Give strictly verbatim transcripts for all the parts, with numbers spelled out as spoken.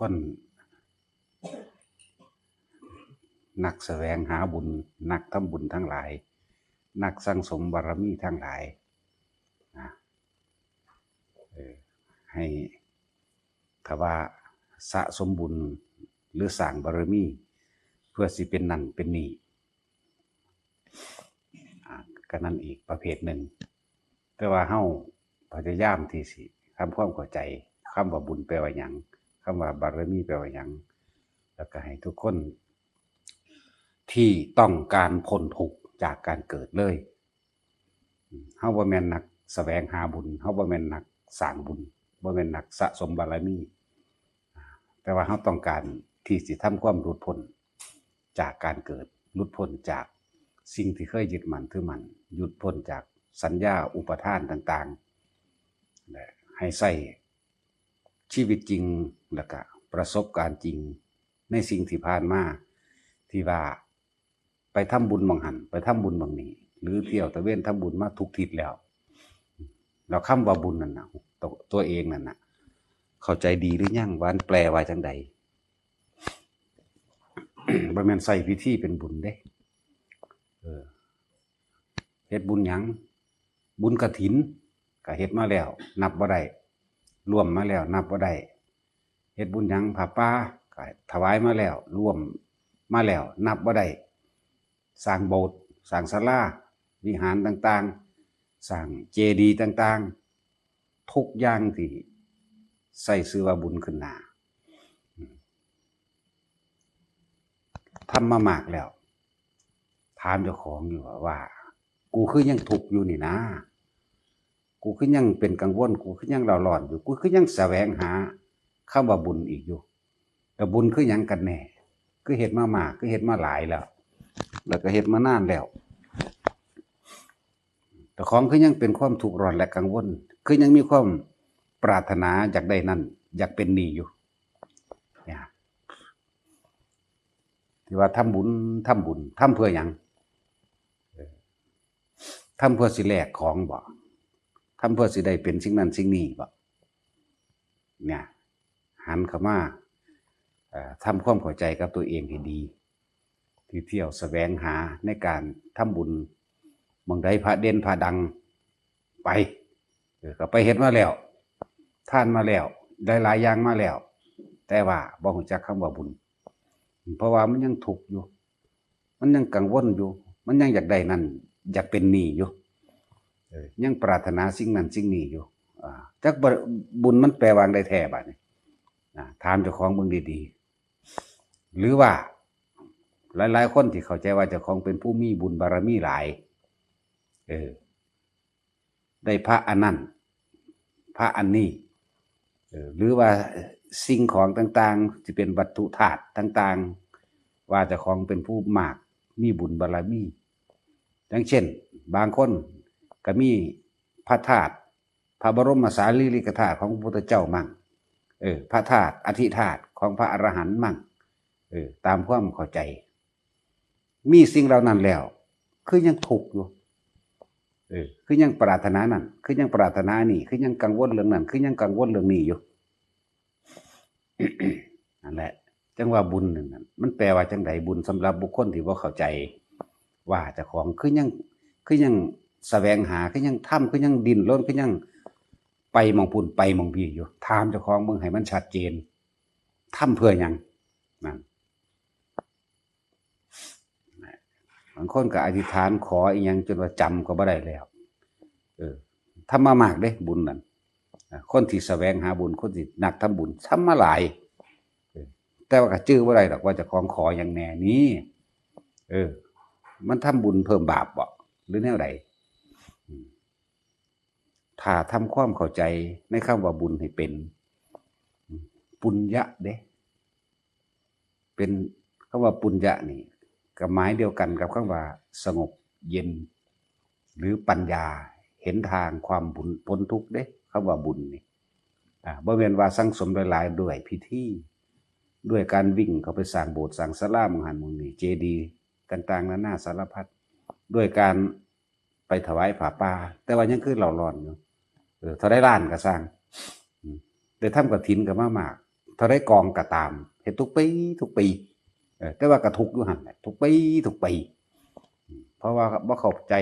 คนนักแสวงหาบุญ นักทำบุญทั้งหลาย นักสั่งสมบารมีทั้งหลายนะ เออ ให้ ถ้าว่าสะสมบุญหรือสร้างบารมี เพื่อสิเป็นนั่นเป็นนี่ อ่า ก็นั่นอีกประเภทหนึ่ง แต่ว่าเฮาพยายามที่สิทำความเข้าใจคำว่าบุญแปลว่าหยัง คำว่าบารมีแปลว่าหยัง แล้วก็ให้ทุกคนที่ต้องการพ้นทุกข์จากการเกิดเลย เฮาบ่แม่นนักแสวงหาบุญ เฮาบ่แม่นนักสร้างบุญ บ่แม่นนักสะสมบารมี แต่ว่าเฮาต้องการที่สิทำความหลุดพ้นจากการเกิด หลุดพ้นจากสิ่งที่เคยยึดมั่นถือมั่น หลุดพ้นจากสัญญาอุปาทานต่างๆ และให้ใช้ชีวิตจริง แล้วก็ประสบการณ์จริงในสิ่งที่ผ่านมา ที่ว่าไปทำบุญหม่องหั่น ไปทำบุญหม่องนี้ หรือเที่ยวตระเวนทำบุญมาทุกทิศแล้ว แล้วคำว่าบุญนั่นน่ะ ตัว ตัวเองนั่นน่ะ เข้าใจดีหรือยังว่ามันแปลว่าจั่งใด บ่แม่นใช้พิธีเป็นบุญเด้ เออ เฮ็ดบุญหยัง บุญกฐิน ก็เฮ็ดมาแล้ว นับบ่ได้ ร่วมมาแล้ว นับบ่ได้ เฮ็ดบุญหยัง ผ้าป่า ก็ถวายมาแล้ว ร่วมมาแล้ว นับบ่ได้ สร้างโบสถ์ สร้างศาลา วิหารต่างๆ สร้างเจดีย์ต่างๆ ทุกอย่างที่ใช้ชื่อว่าบุญขึ้นหน้า ทำมามากแล้ว ถามเจ้าของอยู่ว่า ว่า กูคือยังทุกข์อยู่นี่นะ กูคือยังเป็นกังวล กูคือยังเร่าร้อนอยู่ กูคือยังแสวงหาคำว่าบุญอีกอยู่ แต่บุญคือหยังกันแน่ คือเฮ็ดมามาก คือเฮ็ดมาหลายแล้ว แล้วก็เฮ็ดมานานแล้ว เจ้าของคือยังเป็นความทุกข์ร้อนและกังวล คือยังมีความปรารถนาอยากได้นั่น อยากเป็นนี่อยู่ เนี่ย ที่ว่าทำบุญ ทำบุญ ทำเพื่อหยัง เออ ทำเพื่อสิแลกของบ่ ทำเพื่อสิได้เป็นสิ่งนั้นสิ่งนี้บ่ เนี่ย หันเข้ามา เอ่อ ทำความเข้าใจกับตัวเองให้ดี ที่เที่ยวแสวงหาในการทำบุญ หม่องใดพระเด่นพระดัง ไป เออ ก็ไปเฮ็ดมาแล้ว ทานมาแล้ว ได้หลายอย่างมาแล้ว แต่ว่าบ่รู้จักคำว่าบุญ เพราะว่ามันยังทุกข์อยู่ มันยังกังวลอยู่ มันยังอยากได้นั่น อยากเป็นนี่อยู่ เออ ยังปรารถนาสิ่งนั้นสิ่งนี้อยู่ อ่า จักบ่ บุญมันแปลว่าจั่งใดแท้บาดนี้ อ่า ถามเจ้าของเบิ่งดีๆ หรือว่าหลายๆ คนที่เข้าใจว่าเจ้าของเป็นผู้มีบุญบารมีหลาย เออ ได้พระอันนั้น พระอันนี้ เออ หรือว่าสิ่งของต่างๆ ที่เป็นวัตถุธาตุต่างๆ ว่าเจ้าของเป็นผู้มาก มีบุญบารมี อย่างเช่น บางคนก็มีพระธาตุ พระบรมสารีริกธาตุของพระพุทธเจ้ามั่ง เออ พระธาตุอธิธาตุของพระอรหันต์มั่ง เออ ตามความเข้าใจ มีสิ่งเหล่านั้นแล้ว คือยังทุกข์อยู่ เออ คือยังปรารถนานั่น คือยังปรารถนานี่ คือยังกังวลเรื่องนั้น คือยังกังวลเรื่องนี้อยู่ นั่นแหละ จั่งว่าบุญนั่นน่ะ มันแปลว่าจั่งใด บุญสำหรับบุคคลที่บ่เข้าใจ ว่าเจ้าของคือยัง คือยังแสวงหา คือยังทำ คือยังดิ้นรน คือยังไปหม่องพุ้นไปหม่องพี้อยู่ ถามเจ้าของเบิ่งให้มันชัดเจน ทำเพื่อหยัง นั่น บางคนก็อธิษฐานขออีหยังจนว่าจำก็บ่ได้แล้ว เออ ทำมามากเด้ บุญนั่น อ่ะ คนที่แสวงหาบุญ คนที่นักทำบุญ ทำมาหลาย เออ แต่ว่าก็จื่อบ่ได้ดอกว่าเจ้าของขอหยังแน่นี่ เออ มันทำบุญเพิ่มบาปบ่ หรือแนวใด อืม ถ้าทำความเข้าใจในคำว่าบุญให้เป็น ปุญญะเด้ เป็นคำว่าปุญญะนี่ ก็หมายเดียวกันกับคำว่าสงบเย็น หรือปัญญา เห็นทางความบุญ พ้นทุกข์เด้ คำว่าบุญนี่ อ่า บ่แม่นว่าสั่งสมหลายๆ ด้วยพิธี ด้วยการวิ่งเข้าไปสร้างโบสถ์ สร้างศาลา หม่องหั่นหม่องนี่ เจดีย์ต่างๆ นานาสารพัด ด้วยการไปถวายผ้าป่า แต่ว่ายังคือเร่าร้อนอยู่ เออ เท่าใดล้านก็ซ่าง อืม ได้ทำกฐินก็มามาก ท่าใดกองก็ตาม เฮ็ดทุกปีทุกปี เออ แต่ว่าก็ทุกข์อยู่หั่นแหละ ทุกปีทุกปี เพราะว่าบ่เข้าใจ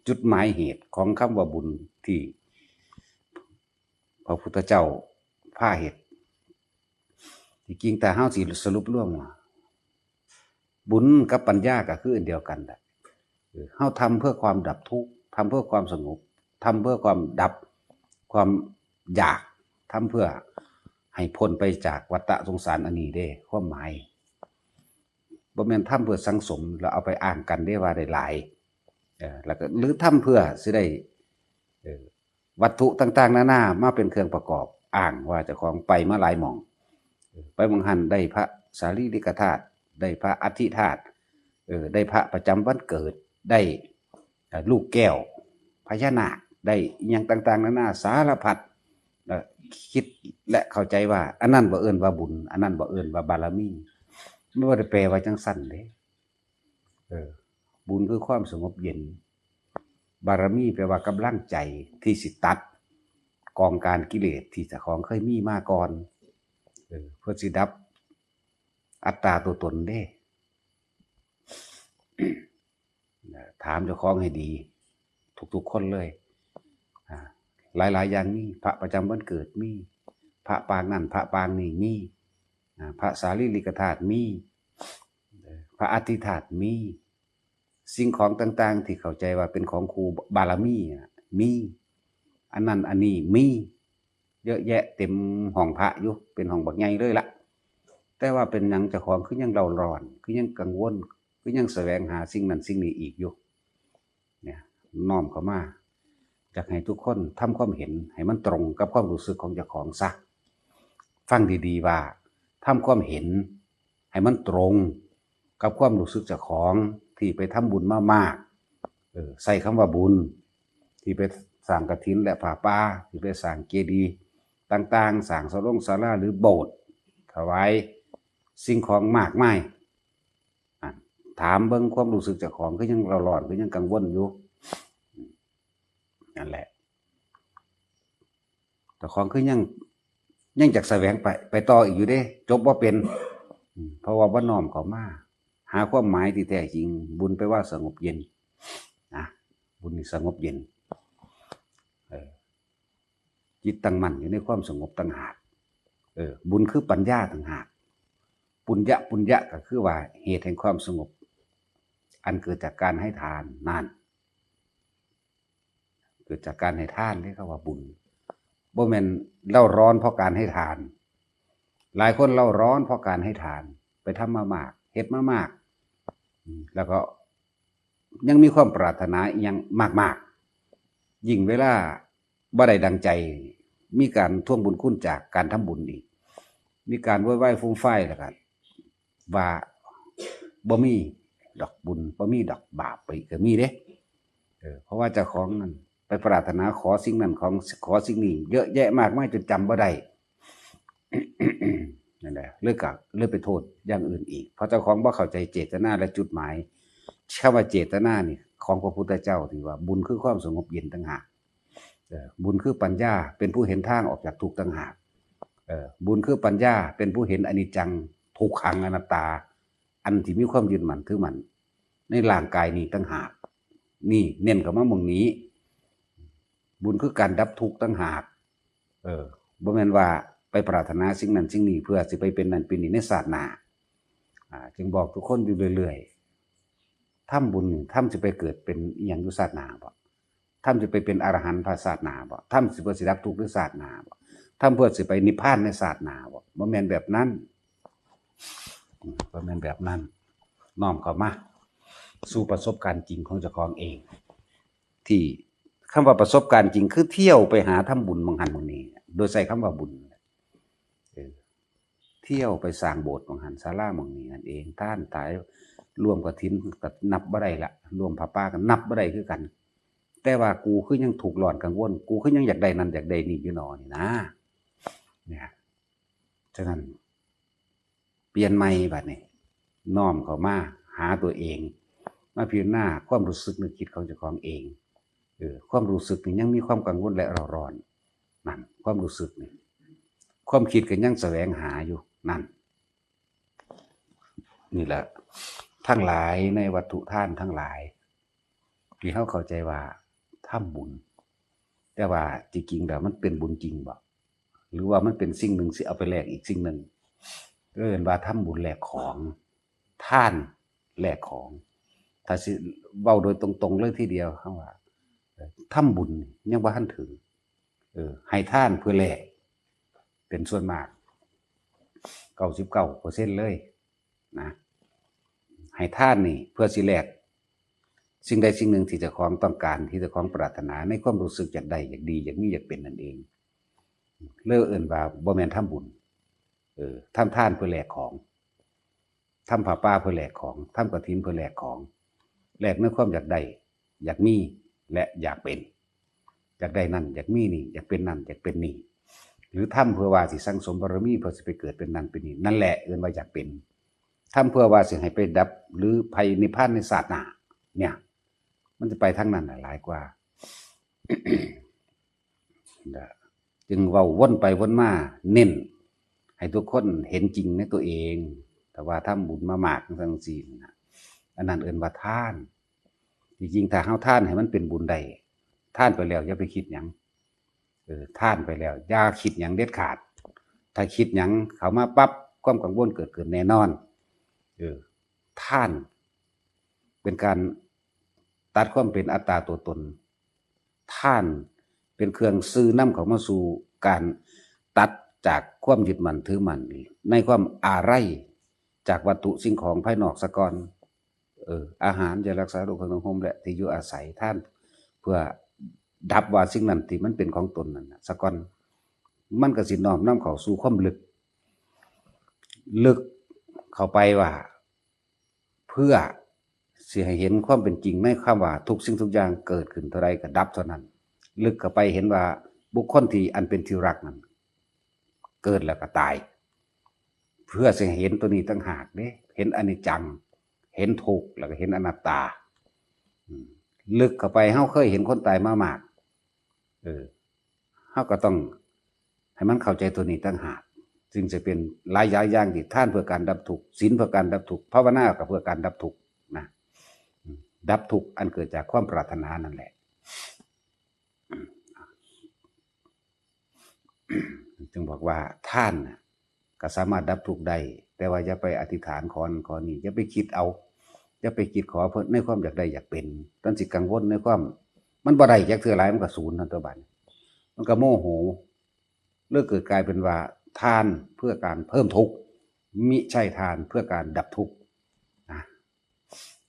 จุดหมายเหตุของคำว่าบุญที่พระพุทธเจ้าพาเฮ็ด ที่จริงถ้าเฮาสิสรุปรวมว่า บุญกับปัญญาก็คืออันเดียวกันแหละ เออ เฮาทำเพื่อความดับทุกข์ ทำเพื่อความสงบ ทำเพื่อความดับความอยาก ทำเพื่อให้พ้นไปจากวัฏสงสารอันนี้เด้ ความหมาย บ่แม่นทำเพื่อสังสมแล้วเอาไปอ้างกันเด้ว่าได้หลาย เออ แล้วก็ หรือทำเพื่อสิได้ เออ วัตถุต่างๆนานามาเป็นเครื่องประกอบอ้างว่าเจ้าของไปมาหลายหม่อง เออ ไปหม่องหั่นได้พระสารีริกธาตุ ได้พระอัฐิธาตุ เออ ได้พระประจำวันเกิด ได้ เอ่อ ลูกแก้ว พญานาค ได้อิหยังต่างๆนานาสารพัด เอ่อ คิดและเข้าใจว่าอันนั้นบ่เอิ้นว่าบุญ อันนั้นบ่เอิ้นว่าบารมี มันบ่ได้แปลว่าจังซั่นเด้ เออ บุญคือความสงบเย็น บารมีแปลว่ากำลังใจที่สิตัดกองการกิเลสที่เจ้าของเคยมีมาก่อน เออ เพื่อสิดับอัตตาตัวตนเด้ ถามเจ้าของให้ดี ทุกๆคนเลย อ่า หลายๆอย่างมี พระประจำวันเกิดมี พระปางนั่น พระปางนี่มี อ่า พระสารีริกธาตุมี เอ่อ พระอัฐิธาตุมี สิ่งของต่างๆที่เข้าใจว่าเป็นของคู่บารมีอะ มี อันนั้นอันนี้มี เยอะแยะเต็มห้องพระอยู่ เป็นห้องบักใหญ่เลยละ แต่ว่าเป็นหยังเจ้าของคือยังเร่าร้อน คือยังกังวล คือยังแสวงหาสิ่งนั้นสิ่งนี้อีกอยู่ เนี่ย น้อมเข้ามา อยากให้ทุกคนทำความเห็นให้มันตรงกับความรู้สึกของเจ้าของซะ ฟังดีๆว่าทำความเห็นให้มันตรงกับความรู้สึกเจ้าของที่ไปทำบุญมามาก เออ ใส่คำว่าบุญ ที่ไปสร้างกฐินและผ้าป่า ที่ไปสร้างเจดีย์ต่างๆ สร้างศาลงศาลาหรือโบสถ์ ถวายสิ่งของมากมาย อ่ะ ถามเบิ่งความรู้สึกเจ้าของคือยังเร่าร้อน คือยังกังวลอยู่ นั่นแหละ เจ้าของคือยัง ยังอยากแสวงไป ไปต่ออีกอยู่เด้ จบบ่เป็น อืม เพราะว่าบ่น้อมเข้ามา หาความหมายที่แท้จริง บุญแปลว่าสงบเย็น นะ บุญนี่สงบเย็น เออ จิตตั้งมั่นอยู่ในความสงบต่างหาก เออ บุญคือปัญญาต่างหาก ปุญญะ ปุญญะก็คือว่าเหตุแห่งความสงบ อันเกิดจากการให้ทานนั่น เกิดจากการให้ทานเด้ เขาว่าบุญ บ่แม่นเร่าร้อนเพราะการให้ทาน หลายคนเร่าร้อนเพราะการให้ทาน ไปทำมามาก เฮ็ดมามาก อืม แล้วก็ยังมีความปรารถนาอีหยังมากๆ ยิ่งเวลาบ่ได้ดังใจ มีการทวงบุญคุณจากการทำบุญอีก มีการโวยวายฟูมฟายแล้วก็ ว่าบ่มีดอกบุญ บ่มีดอกบาปไปก็มีเด้ เออ เพราะว่าเจ้าของนั่นไปปรารถนาขอสิ่งนั้นของ ขอสิ่งนี้เยอะแยะมากมายจนจำบ่ได้ นั่นแหละ เลยกะ เลยไปโทษอย่างอื่นอีก เพราะเจ้าของบ่เข้าใจเจตนาและจุดหมาย คำว่าเจตนานี่ของพระพุทธเจ้าที่ว่าบุญคือความสงบเย็นต่างหาก เออ บุญคือปัญญา เป็นผู้เห็นทางออกจากทุกข์ต่างหาก เออ บุญคือปัญญา เป็นผู้เห็นอนิจจัง ทุกขัง อนัตตา อันที่มีความยึดมั่นถือมั่นในร่างกายนี้ต่างหาก นี่เน้นเข้ามาหม่องนี้ บุญคือการดับทุกข์ต่างหาก เออ บ่แม่นว่าไปปรารถนาสิ่งนั้นสิ่งนี้เพื่อสิไปเป็นนั่นเป็นนี่ในชาติหน้า อ่า จึงบอกทุกคนอยู่เรื่อยๆ ทำบุญนี่ ทำสิไปเกิดเป็นอิหยังอยู่ชาติหน้าบ่ ทำสิไปเป็นอรหันต์พระชาติหน้าบ่ ทำสิเพื่อสิดับทุกข์ในชาติหน้าบ่ ทำเพื่อสิไปนิพพานในชาติหน้าบ่ บ่แม่นแบบนั้น อืม บ่แม่นแบบนั้น น้อมเข้ามา สู่ประสบการณ์จริงของเจ้าของเอง ที่คำว่าประสบการณ์จริงคือเที่ยวไปหาทำบุญหม่องหั่นหม่องนี้ โดยใช้คำว่าบุญ เออ เที่ยวไปสร้างโบสถ์หม่องหั่น ศาลาหม่องนี้นั่นเอง ทานถวาย รวมกฐินก็นับบ่ได้ละ รวมผ้าป่าก็นับบ่ได้คือกัน แต่ว่ากูคือยังทุกข์ร้อนกังวล กูคือยังอยากได้นั่นอยากได้นี่อยู่หนอนี่นะ เนี่ย ฉะนั้น เปลี่ยนใหม่บัดนี้ น้อมเข้ามาหาตัวเอง มาพิจารณาความรู้สึกนึกคิดของเจ้าของเอง เออ ความรู้สึกนี่ยังมีความกังวลและเร่าร้อน นั่น ความรู้สึกนี่ ความคิดก็ยังแสวงหาอยู่นั่น นี่แหละ ทั้งหลายในวัตถุทานทั้งหลาย ที่เฮาเข้าใจว่าทำบุญ แต่ว่าจริงๆแล้วมันเป็นบุญจริงบ่ หรือว่ามันเป็นสิ่งหนึ่งสิเอาไปแลกอีกสิ่งหนึ่ง เอิ้นว่าทำบุญแลกของ ทานแลกของ ถ้าสิเว้าโดยตรงๆเลยทีเดียว คำว่า เอ่อ ทำบุญยังบ่ทันถึง เออ ให้ทานเพื่อแลก เป็นส่วนมาก เก้าสิบเก้าเปอร์เซ็นต์เลยนะ ให้ทานนี่เพื่อสิแลกสิ่งใดสิ่งหนึ่งที่เจ้าของต้องการ ที่เจ้าของปรารถนา ในความรู้สึกอยากได้ อยากดี อยากมี อยากเป็นนั่นเอง เลยเอิ้นว่าบ่แม่นทำบุญ เออ ทำทานเพื่อแลกของ ทำผ้าป่าเพื่อแลกของ ทำกฐินเพื่อแลกของ แลกในความอยากได้ อยากมี และอยากเป็น อยากได้นั่น อยากมีนี่ อยากเป็นนั่น อยากเป็นนี่ หรือทำเพื่อว่าสิสั่งสมบารมี เพื่อสิไปเกิดเป็นนั่นเป็นนี่ นั่นแหละเอิ้นว่าอยากเป็น ทำเพื่อว่าสิให้ไปดับ หรือไปนิพพานในชาติหน้า เนี่ย มันจะไปทางนั้นน่ะหลายกว่า นะ จึงเว้าวนไปวนมา เน้นให้ทุกคนเห็นจริงในตัวเอง แต่ว่าทำบุญมามากจังซี้นะ อันนั้นเอิ้นว่าทาน จริงๆ ถ้าเฮาทานให้มันเป็นบุญได้ ทานไปแล้วอย่าไปคิดหยัง เออ ทานไปแล้วอย่าคิดหยังเด็ดขาด ถ้าคิดหยังเข้ามาปั๊บ ความกังวลเกิดขึ้นแน่นอน เออ ทาน เป็นการตัดความเป็นอัตตาตัวตน ทานเป็นเครื่องซื่อนำเข้ามาสู่การตัดจากความยึดมั่นถือมั่น ในความอาลัยจากวัตถุสิ่งของภายนอกซะก่อน เออ อาหาร ยารักษาโรค เครื่องนุ่งห่ม และที่อยู่อาศัย ทานเพื่อดับว่าสิ่งนั้นที่มันเป็นของตนนั่นน่ะซะก่อน มันก็สิน้อมนำเข้าสู่ความลึก ลึกเข้าไปว่า เพื่อสิให้เห็นความเป็นจริงในคำว่าทุกสิ่งทุกอย่างเกิดขึ้นเท่าใดก็ดับเท่านั้น ลึกเข้าไปเห็นว่าบุคคลที่อันเป็นที่รักนั้น เกิดแล้วก็ตาย เพื่อสิให้เห็นตัวนี้ต่างหากเด้ เห็นอนิจจัง เห็นทุกข์ แล้วก็เห็นอนัตตา อืม ลึกเข้าไป เฮาเคยเห็นคนตายมามาก เออ เฮาก็ต้องให้มันเข้าใจตัวนี้ต่างหาก จึงจะเป็นหลายอย่างที่ทานเพื่อการดับทุกข์ ศีลเพื่อการดับทุกข์ ภาวนาก็เพื่อการดับทุกข์นะ อืม ดับทุกข์อันเกิดจากความปรารถนานั่นแหละ จึงบอกว่าทานน่ะก็สามารถดับทุกข์ได้ แต่ว่าอย่าไปอธิษฐานขอนั่นขอนี่ อย่าไปคิดเอา อย่าไปคิดขอเพื่อในความอยากได้อยากเป็น ตอนสิกังวลในความ มันบ่ได้จักเทื่อหลาย มันก็สูญนั่นตัวบัดนี้ มันก็โมโห เลยเกิดกลายเป็นว่าทานเพื่อการเพิ่มทุกข์ มิใช่ทานเพื่อการดับทุกข์นะ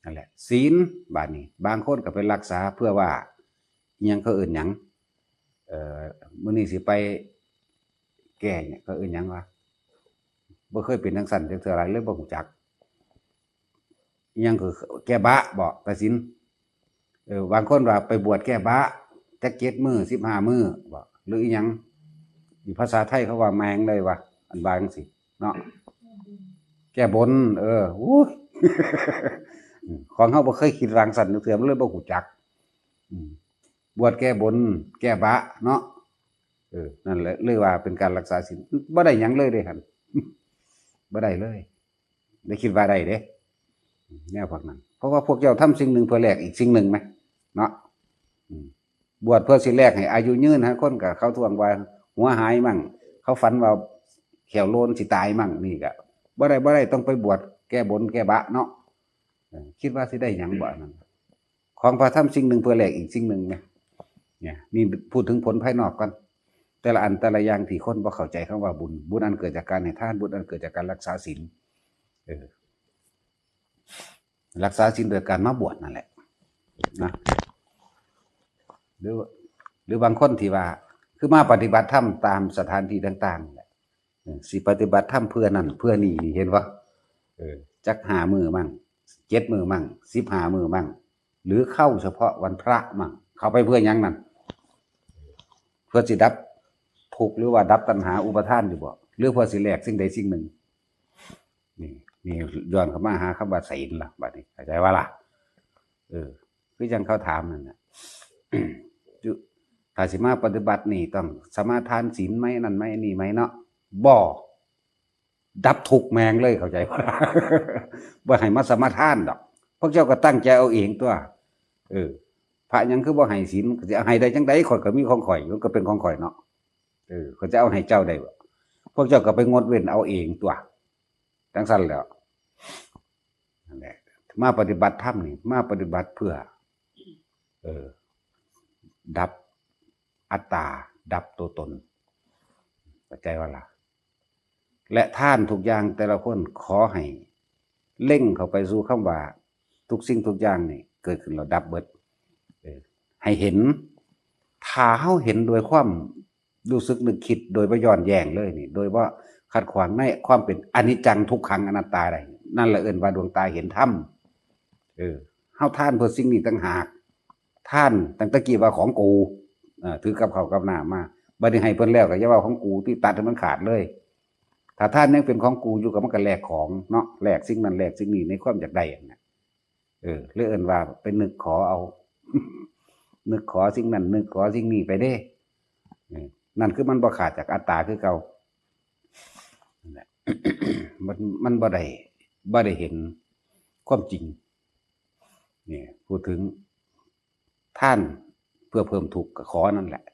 นั่นแหละ ศีล บาดนี้ บางคนก็ไปรักษาเพื่อว่า อิหยังเขาเอิ้นหยัง เอ่อ มื้อนี้สิไปแก้เนี่ย เขาเอิ้นหยังวะ บ่เคยเป็นจังซั่นจักเทื่อ เลยบ่รู้จัก อิหยังคือแก้บะบ่ กฐิน เออ บางคนว่าไปบวชแก้บะ จักเจ็ดมื้อ สิบห้ามื้อบ่ หรืออิหยัง อยู่ภาษาไทยเขาว่าแมงเลยว่ะ อันบางสิเนาะ แก้บน เออ อู้ย ของเฮาบ่เคยคิดรังสรรค์จักเทื่อ มันเลยบ่รู้จัก อืม บวชแก้บน แก้บะเนาะ เออ นั่นแหละ เลยว่าเป็นการรักษาศีล บ่ได้หยังเลยเด้หั่น บ่ได้เลย ได้คิดว่าได้เด้ แนวพวกนั้น เพราะว่าพวกเจ้าทำสิ่งหนึ่งเพื่อแลกอีกสิ่งหนึ่งไหม เนาะ อืม บวชเพื่อสิแลกให้อายุยืน ฮะ คนก็เขาทวงว่าหัวหายมั่ง เขาฝันว่าแข้วโลนสิตายมั่ง นี่ก็บ่ได้ บ่ได้ ต้องไปบวชแก้บนแก้บะเนาะ เออ คิดว่าสิได้หยังบ่อันนั้น ของพระทำสิ่งหนึ่งเพื่อแลกอีกสิ่งหนึ่งนะ เนี่ย นี่พูดถึงผลภายนอกก่อน แต่ละอันแต่ละอย่างที่คนบ่เข้าใจคำว่าบุญ บุญอันเกิดจากการให้ทาน บุญอันเกิดจากการรักษาศีล เออ รักษาศีลโดยการมาบวชนั่นแหละ นะ หรือ หรือบางคนที่ว่า คือมาปฏิบัติธรรมตามสถานที่ต่างๆ แหละ เออ สิปฏิบัติธรรมเพื่อนั่นเพื่อนี่ นี่เห็นบ่ เออ จักห้ามื้อมั่ง เจ็ดมื้อมั่ง สิบห้ามื้อมั่ง หรือเข้าเฉพาะวันพระมั่ง เข้าไปเพื่อหยังนั่น เพื่อสิดับทุกข์หรือว่าดับตัณหาอุปาทานอยู่บ่ หรือเพื่อสิแลกสิ่งใดสิ่งหนึ่ง นี่ นี่ย้อนเข้ามาหาคำว่าศีลล่ะ บัดนี้ เข้าใจบ่ล่ะ เออ คือจั่งเขาถามนั่นน่ะ จุ ถ้าสิมาปฏิบัตินี่ต้องสมาทานศีลไหม นั่นไหม นี่ไหมเนาะ บ่ดับทุกข์แม่งเลย เข้าใจบ่ บ่ให้มาสมาทานดอก พวกเจ้าก็ตั้งใจเอาเองตัว เออ พระหยังคือบ่ให้ศีล ก็สิให้ได้จังใด ข้อยก็มีของข้อยอยู่ ก็เป็นของข้อยเนาะ เออ ข้อยจะเอาให้เจ้าได้บ่ พวกเจ้าก็ไปงดเว้นเอาเองตัว จังซั่นแหล้ว นั่นแหละ มาปฏิบัติธรรมนี่ มาปฏิบัติเพื่อ เออ ดับอัตตา ดับตัวตน เข้าใจบ่ล่ะ และทานทุกอย่างแต่ละคนขอให้เล็งเข้าไปสู่คำว่า ทุกสิ่งทุกอย่างนี่เกิดขึ้นแล้วดับเบิด เออ ให้เห็น ถ้าเฮาเห็นโดยความรู้สึกนึกคิด โดยบ่ย้อนแย้งเลยนี่ โดยบ่ขัดขวางในความเป็นอนิจจังทุกขังอนัตตาได้ นั่นแหละเอิ้นว่าดวงตาเห็นธรรม เออ เฮาทานเพื่อสิ่งนี้ต่างหาก ทานตั้งแต่กี้ว่าของกู เออ ถือกับข้าวกับน้ำมา บัดนี้ให้เพิ่นแล้วก็อย่าว่าของกูติ ตัดให้มันขาดเลย ถ้าทานยังเป็นของกูอยู่ก็มันก็แลกของเนาะ แลกสิ่งนั้นแลกสิ่งนี้ในความอยากได้นั่นน่ะ เออ เลยเอิ้นว่าไปนึกขอเอา นึกขอสิ่งนั้น นึกขอสิ่งนี้ไปเด้ เออ นั่นคือมันบ่ขาดจากอัตตาคือเก่า นั่นแหละ มัน มันบ่ได้ บ่ได้เห็นความจริง นี่ พูดถึงทานเพื่อเพิ่มทุกข์ก็ขอนั่นแหละ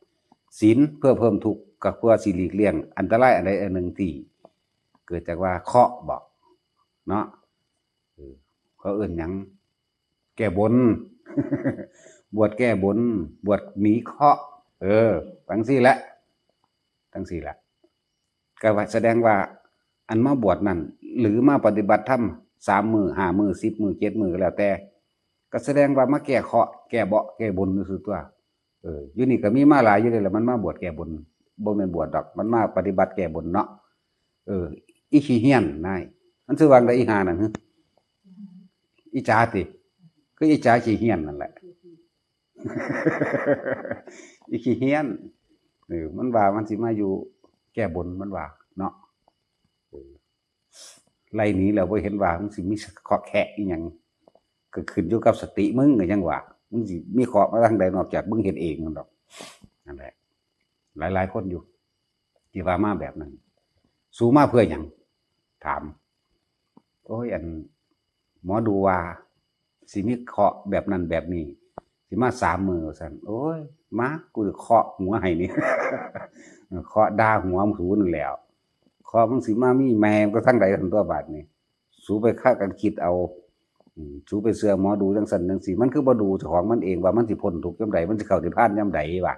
ศีลเพื่อเพิ่มทุกข์ก็เพื่อสิหลีกเลี่ยงอันตรายอันใดอันหนึ่งที่เกิดจากว่าเคราะห์บ่ เนาะ เออ เขาเอิ้นหยัง แก้บน บวชแก้บน บวชหนีเคราะห์ เออ จังซี่แหละ จังซี่แหละ ก็ว่าแสดงว่าอันมาบวชนั่น หรือมาปฏิบัติธรรมสามมื้อ ห้ามื้อ สิบมื้อ เจ็ดมื้อก็แล้วแต่ ก็แสดงว่ามาแก้เคราะห์ แก้เบาะ แก้บนซื่อๆตัว เออ อยู่นี่ก็มีมาหลายอยู่เลยแหละ มันมาบวชแก้บน บ่แม่นบวชดอก มันมาปฏิบัติแก้บนเนาะ เออ อีขี้เฮี้ยนนาย มันชื่อว่าจั่งใดอีห่านั่นหึ อีจ๋าติ คืออีจ๋าขี้เฮี้ยนนั่นแหละ อีขี้เฮี้ยน เออ มันว่ามันสิมาอยู่แก้บนมันว่า เนาะ เออ ไล่หนีแล้วบ่เห็นว่ามันสิมีเคราะห์แคะอีหยัง ก็ขึ้นอยู่กับสติมึงก็ยังว่า มึงสิมีเคราะห์มาทางใดนอกจากมึงเฮ็ดเองนั่นดอก นั่นแหละ หลายๆคนอยู่ ที่ว่ามาแบบนั้น สูมาเพื่อหยัง ถาม โอ้ย อัน หมอดูว่า สิมีเคราะห์แบบนั้นแบบนี้ สิมาสามมื้อว่าซั่น โอ้ย มา กูจะเคาะหัวให้นี่ เคาะด่าหัวมึงสูนั่นแหล้ว เคราะห์มึงสิมามีแม่มึงก็ทางใดซั่นตัวบาดนี้ สูไปพากันคิดเอา อืม สูไปเชื่อหมอดูจังซั่นจังซี่ มันคือบ่ดูเจ้าของมันเองว่ามันสิพ้นทุกข์ยามใด มันสิเข้านิพพานยามใดวะ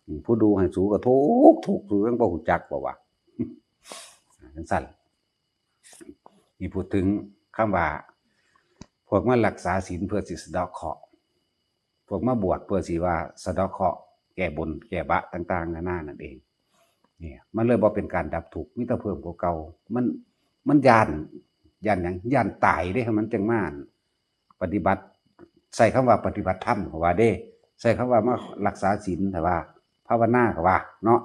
อืม ผู้ดูให้สูก็ทุกข์ ทุกข์ สูยังบ่ฮู้จักบ่วะ จังซั่น นี่พูดถึงคำว่า พวกมารักษาศีลเพื่อสิสะเดาะเคราะห์ พวกมาบวชเพื่อสิว่าสะเดาะเคราะห์ แก้บน แก้บะต่างๆนานานั่นเอง เนี่ย มันเลยบ่เป็นการดับทุกข์ มีแต่เพิ่มกว่าเก่า มัน มันย้าน ย้านหยัง ย้านตายเด้ มันจังมาปฏิบัติ ใช้คำว่าปฏิบัติธรรมก็ว่าเด้ ใช้คำว่ามารักษาศีลก็ว่า ภาวนาก็ว่า เนาะ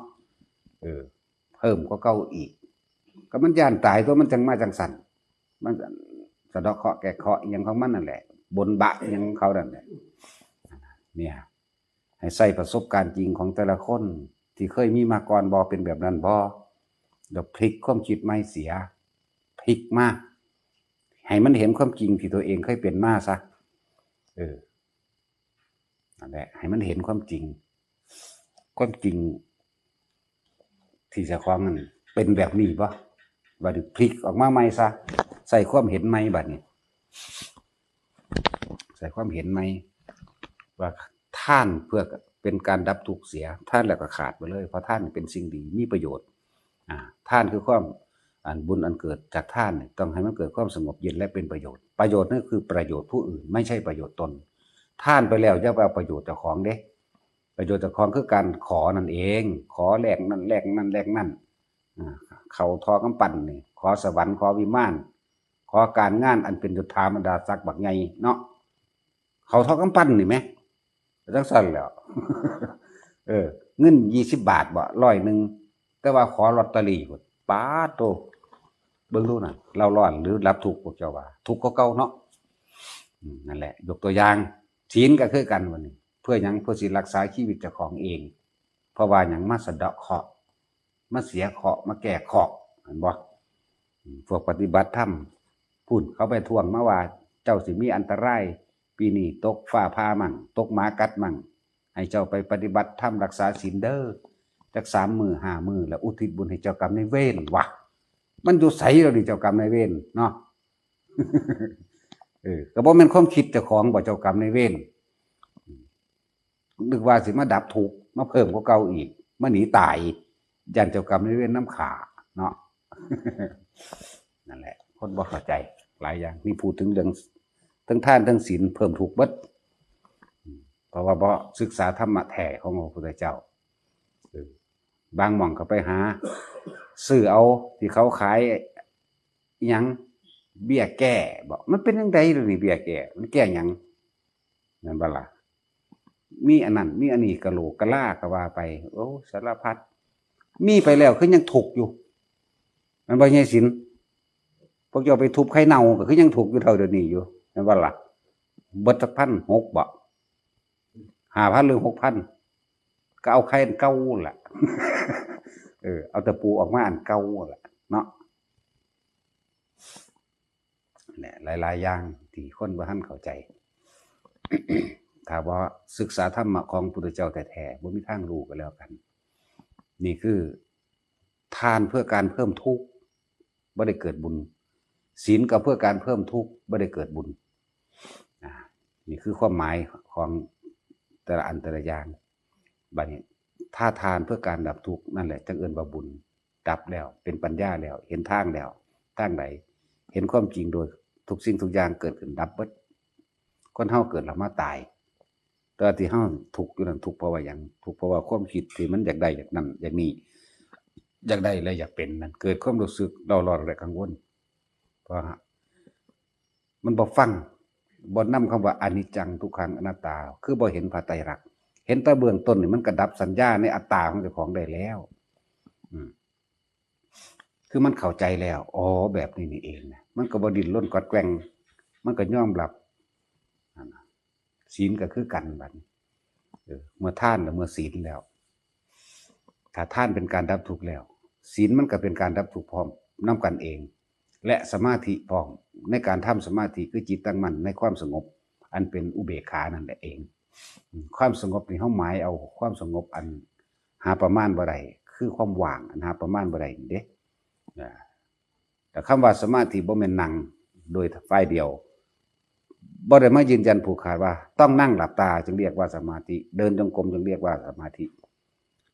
เออ เพิ่มกว่าเก่าอีก ก็มันย้านตายตัว มันจังมาจังซั่น มันสะเดาะเคราะห์แก้เคราะห์อีหยังของมันนั่นแหละ บนบะอีหยังของเขานั่นแหละ เนี่ย ให้ใช้ประสบการณ์จริงของแต่ละคนที่เคยมีมาก่อนบ่ เป็นแบบนั้นบ่ แล้วพลิกความคิดใหม่เสีย พลิกมา ให้มันเห็นความจริงที่ตัวเองเคยเป็นมาซะ เออ นั่นแหละ ให้มันเห็นความจริง ความจริง ที่เจ้าของนั่นเป็นแบบนี้บ่ บัดนี้พลิกออกมาใหม่ซะ ใส่ความเห็นใหม่บัดนี้ ใส่ความเห็นใหม่ ว่าทานเพื่อเป็นการดับทุกข์เสีย ทานแล้วก็ขาดไปเลย เพราะทานเป็นสิ่งดี มีประโยชน์ อ่า ทานคือความ อันบุญอันเกิดจากทานนี่ ต้องให้มันเกิดความสงบเย็นและเป็นประโยชน์ ประโยชน์นั่นคือประโยชน์ผู้อื่น ไม่ใช่ประโยชน์ตน ทานไปแล้วอย่าไปเอาประโยชน์เจ้าของเด้ ประโยชน์เจ้าของคือการขอนั่นเอง ขอแลกนั่นแลกนั่นแลกนั่น อ่า เข้าท่อกำปั้นนี่ ขอสวรรค์ ขอวิมาน ขอการงานอันเป็นยศถาบรรดาศักดิ์บักใหญ่เนาะ เข้าท่อกำปั้นนี่แหม จังซั่นแหล้ว เออ เงินยี่สิบบาทบ่ ร้อยหนึ่ง แต่ว่าขอลอตเตอรี่พุ้น ป๊าดโต เบิ่งดูนั่น เล่าร้อนหรือรับทุกข์ พวกเจ้าว่า ทุกข์กว่าเก่าเนาะ อืม นั่นแหละ ยกตัวอย่าง ศีลก็คือกันบัดนี้ เพื่อหยัง เพื่อสิรักษาชีวิตเจ้าของเอง เพราะว่าหยัง มาสะเดาะเคราะห์ มาเสียเคราะห์มาแก้เคราะห์ เห็นบ่ พวกปฏิบัติธรรม พุ้นเขาไปทวงมาว่า เจ้าสิมีอันตราย ปีนี้ตกฟ้าผ่ามั่ง ตกหมากัดมั่ง ให้เจ้าไปปฏิบัติธรรมรักษาศีลเด้อ จักสามมื้อห้ามื้อ แล้วอุทิศบุญให้เจ้ากรรมนายเวรวะ มันอยู่ไสแล้วนี่เจ้ากรรมนายเวรเนาะ เออ ก็บ่แม่นความคิดเจ้าของบ่ เจ้ากรรมนายเวร นึกว่าสิมาดับทุกข์ มาเพิ่มกว่าเก่าอีก มาหนีตาย ย่านเจ้ากรรมนายเวรนำฆ่าเนาะ นั่นแหละ คนบ่เข้าใจหลายอย่าง นี่พูดถึงเรื่องทั้งทานทั้งศีลเพิ่มทุกข์เบิด เพราะว่าบ่ศึกษาธรรมะแท้ของพระพุทธเจ้า เออ บางหม่องก็ไปหา ซื้อเอาที่เขาขาย อิหยัง เบี้ยแก้บ่ มันเป็นจั่งใด๋ล่ะนี่ เบี้ยแก้ มันแก้หยัง แม่นบ่ล่ะ มีอันนั้น มีอันนี้ กะโหลกกะลาก็ว่าไป โอ้ สารพัด มีไปแล้วคือยังทุกข์อยู่ แม่นบ่ ยายศิลป์ พวกเจ้าไปทุบไข่เน่าก็คือยังทุกข์อยู่เท่าเดี๋ยวนี้อยู่ แม่นบ่ล่ะ เบิดสักพันหกบ่ ห้าพันหรือหกพัน ก็เอาไข่อันเก่าล่ะ เออ เอาตะปูออกมาอันเก่าล่ะเนาะ เนี่ย หลายๆ อย่างที่คนบ่ทันเข้าใจ ถ้าบ่ศึกษาธรรมะของพุทธเจ้าแท้ๆ บ่มีทางรู้ก็แล้วกัน นี่คือ ทานเพื่อการเพิ่มทุกข์ บ่ได้เกิดบุญ ศีลก็เพื่อการเพิ่มทุกข์ บ่ได้เกิดบุญ อ่า นี่คือความหมายของแต่ละอันแต่ละอย่าง บัดนี้ ถ้าทานเพื่อการดับทุกข์ นั่นแหละจั่งเอิ้นว่าบุญ ดับแล้ว เป็นปัญญาแล้ว เห็นทางแล้ว ทางใด เห็นความจริงโดยทุกสิ่งทุกอย่างเกิดขึ้นดับเบิด คนเฮาเกิดแล้วมาตาย แต่ว่าที่เฮาทุกข์อยู่นั่น ทุกข์เพราะว่าหยัง ทุกข์เพราะว่าความคิดที่มันอยากได้อยากนั่นอยากนี่ อยากได้และอยากเป็นนั่น เกิดความรู้สึกเร่าร้อนและกังวล เพราะมันบ่ฟัง บ่นำคำว่าอนิจจัง ทุกขัง อนัตตา คือบ่เห็นพระไตรลักษณ์ เห็นแต่เบื้องต้นนี่มันก็ดับสัญญาในอัตตาของเจ้าของได้แล้ว อืม คือมันเข้าใจแล้ว อ๋อ แบบนี้นี่เองนะ มันก็บ่ดิ้นรนกวัดแกว่ง มันก็ยอมรับ นั่นน่ะ ศีลก็คือกันบัดนี้ เออ เมื่อทานแล้ว เมื่อศีลแล้ว ถ้าทานเป็นการดับทุกข์แล้ว ศีลมันก็เป็นการดับทุกข์พร้อมนำกันเอง และสมาธิพร้อม ในการทำสมาธิคือจิตตั้งมั่นในความสงบ อันเป็นอุเบกขานั่นแหละเอง อืม ความสงบนี่เฮาหมายเอาความสงบอันหาประมาณบ่ได้ คือความว่างอันหาประมาณบ่ได้นี่เด้ อ่า แต่คำว่าสมาธิบ่แม่นนั่งโดยฝ่ายเดียว บ่ได้มายืนยันผูกขาดว่าต้องนั่งหลับตาจึงเรียกว่าสมาธิ เดินจงกรมจึงเรียกว่าสมาธิ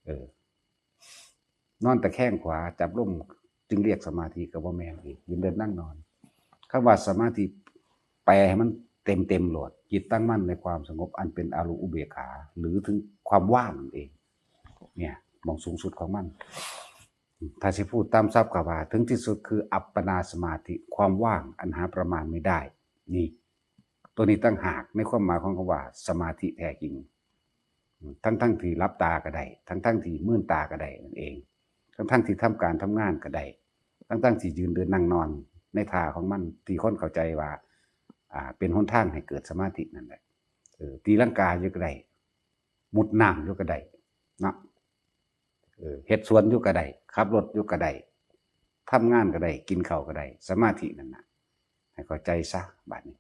เออ นอนตะแคงขวาจับลมจึงเรียกสมาธิ ก็บ่แม่นอีก ยืนเดินนั่งนอน คำว่าสมาธิแปลให้มันเต็มๆ โลด จิตตั้งมั่นในความสงบอันเป็นอารมณ์อุเบกขา หรือถึงความว่างนั่นเอง เนี่ย หม่องสูงสุดของมัน ถ้าสิพูดตามศัพท์ก็ว่า ถึงที่สุดคืออัปปนาสมาธิ ความว่างอันหาประมาณไม่ได้ นี่ ตัวนี้ต่างหากในความหมายของคำว่าสมาธิแท้จริง ทั้งๆ ที่หลับตาก็ได้ ทั้งๆ ที่มืนตาก็ได้นั่นเอง ทั้งๆ ที่ทำการทำงานก็ได้ ทั้งๆ ที่ยืนเดินนั่งนอนในท่าของมัน ที่คนเข้าใจว่า อ่า เป็นหนทางให้เกิดสมาธินั่นแหละ เออ ตีลังกาอยู่ก็ได้ มุดน้ำอยู่ก็ได้ เนาะ เออ เฮ็ดสวนอยู่ก็ได้ ขับรถอยู่ก็ได้ ทำงานก็ได้ กินข้าวก็ได้ สมาธินั่นน่ะ ให้เข้าใจซะ บัดนี้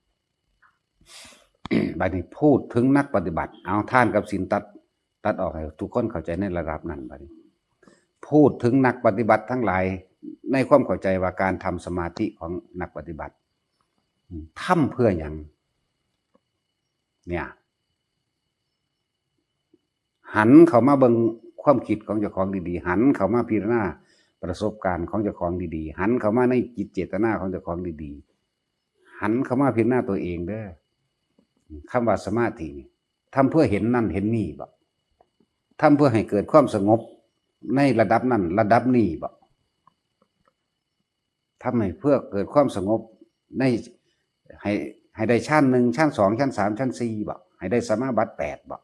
บัดนี้พูดถึงนักปฏิบัติ เอาทานกับศีลตัด ตัดออกให้ทุกคนเข้าใจในระดับนั้น บัดนี้ พูดถึงนักปฏิบัติทั้งหลาย ในความเข้าใจว่าการทำสมาธิของนักปฏิบัติ ทำเพื่อหยัง เนี่ย หันเข้ามาเบิ่งความคิดของเจ้าของดีๆ หันเข้ามาพิจารณาประสบการณ์ของเจ้าของดีๆ หันเข้ามาในจิตเจตนาของเจ้าของดีๆ หันเข้ามาพิจารณาตัวเองเด้อ คำว่าสมาธินี่ ทำเพื่อเห็นนั่นเห็นนี่บ่ ทำเพื่อให้เกิดความสงบในระดับนั่นระดับนี่บ่ ทำให้เพื่อเกิดความสงบใน ให้ ให้ได้ฌานหนึ่ง ฌานสอง ฌานสาม ฌานสี่บ่ ให้ได้สมาบัติแปดบ่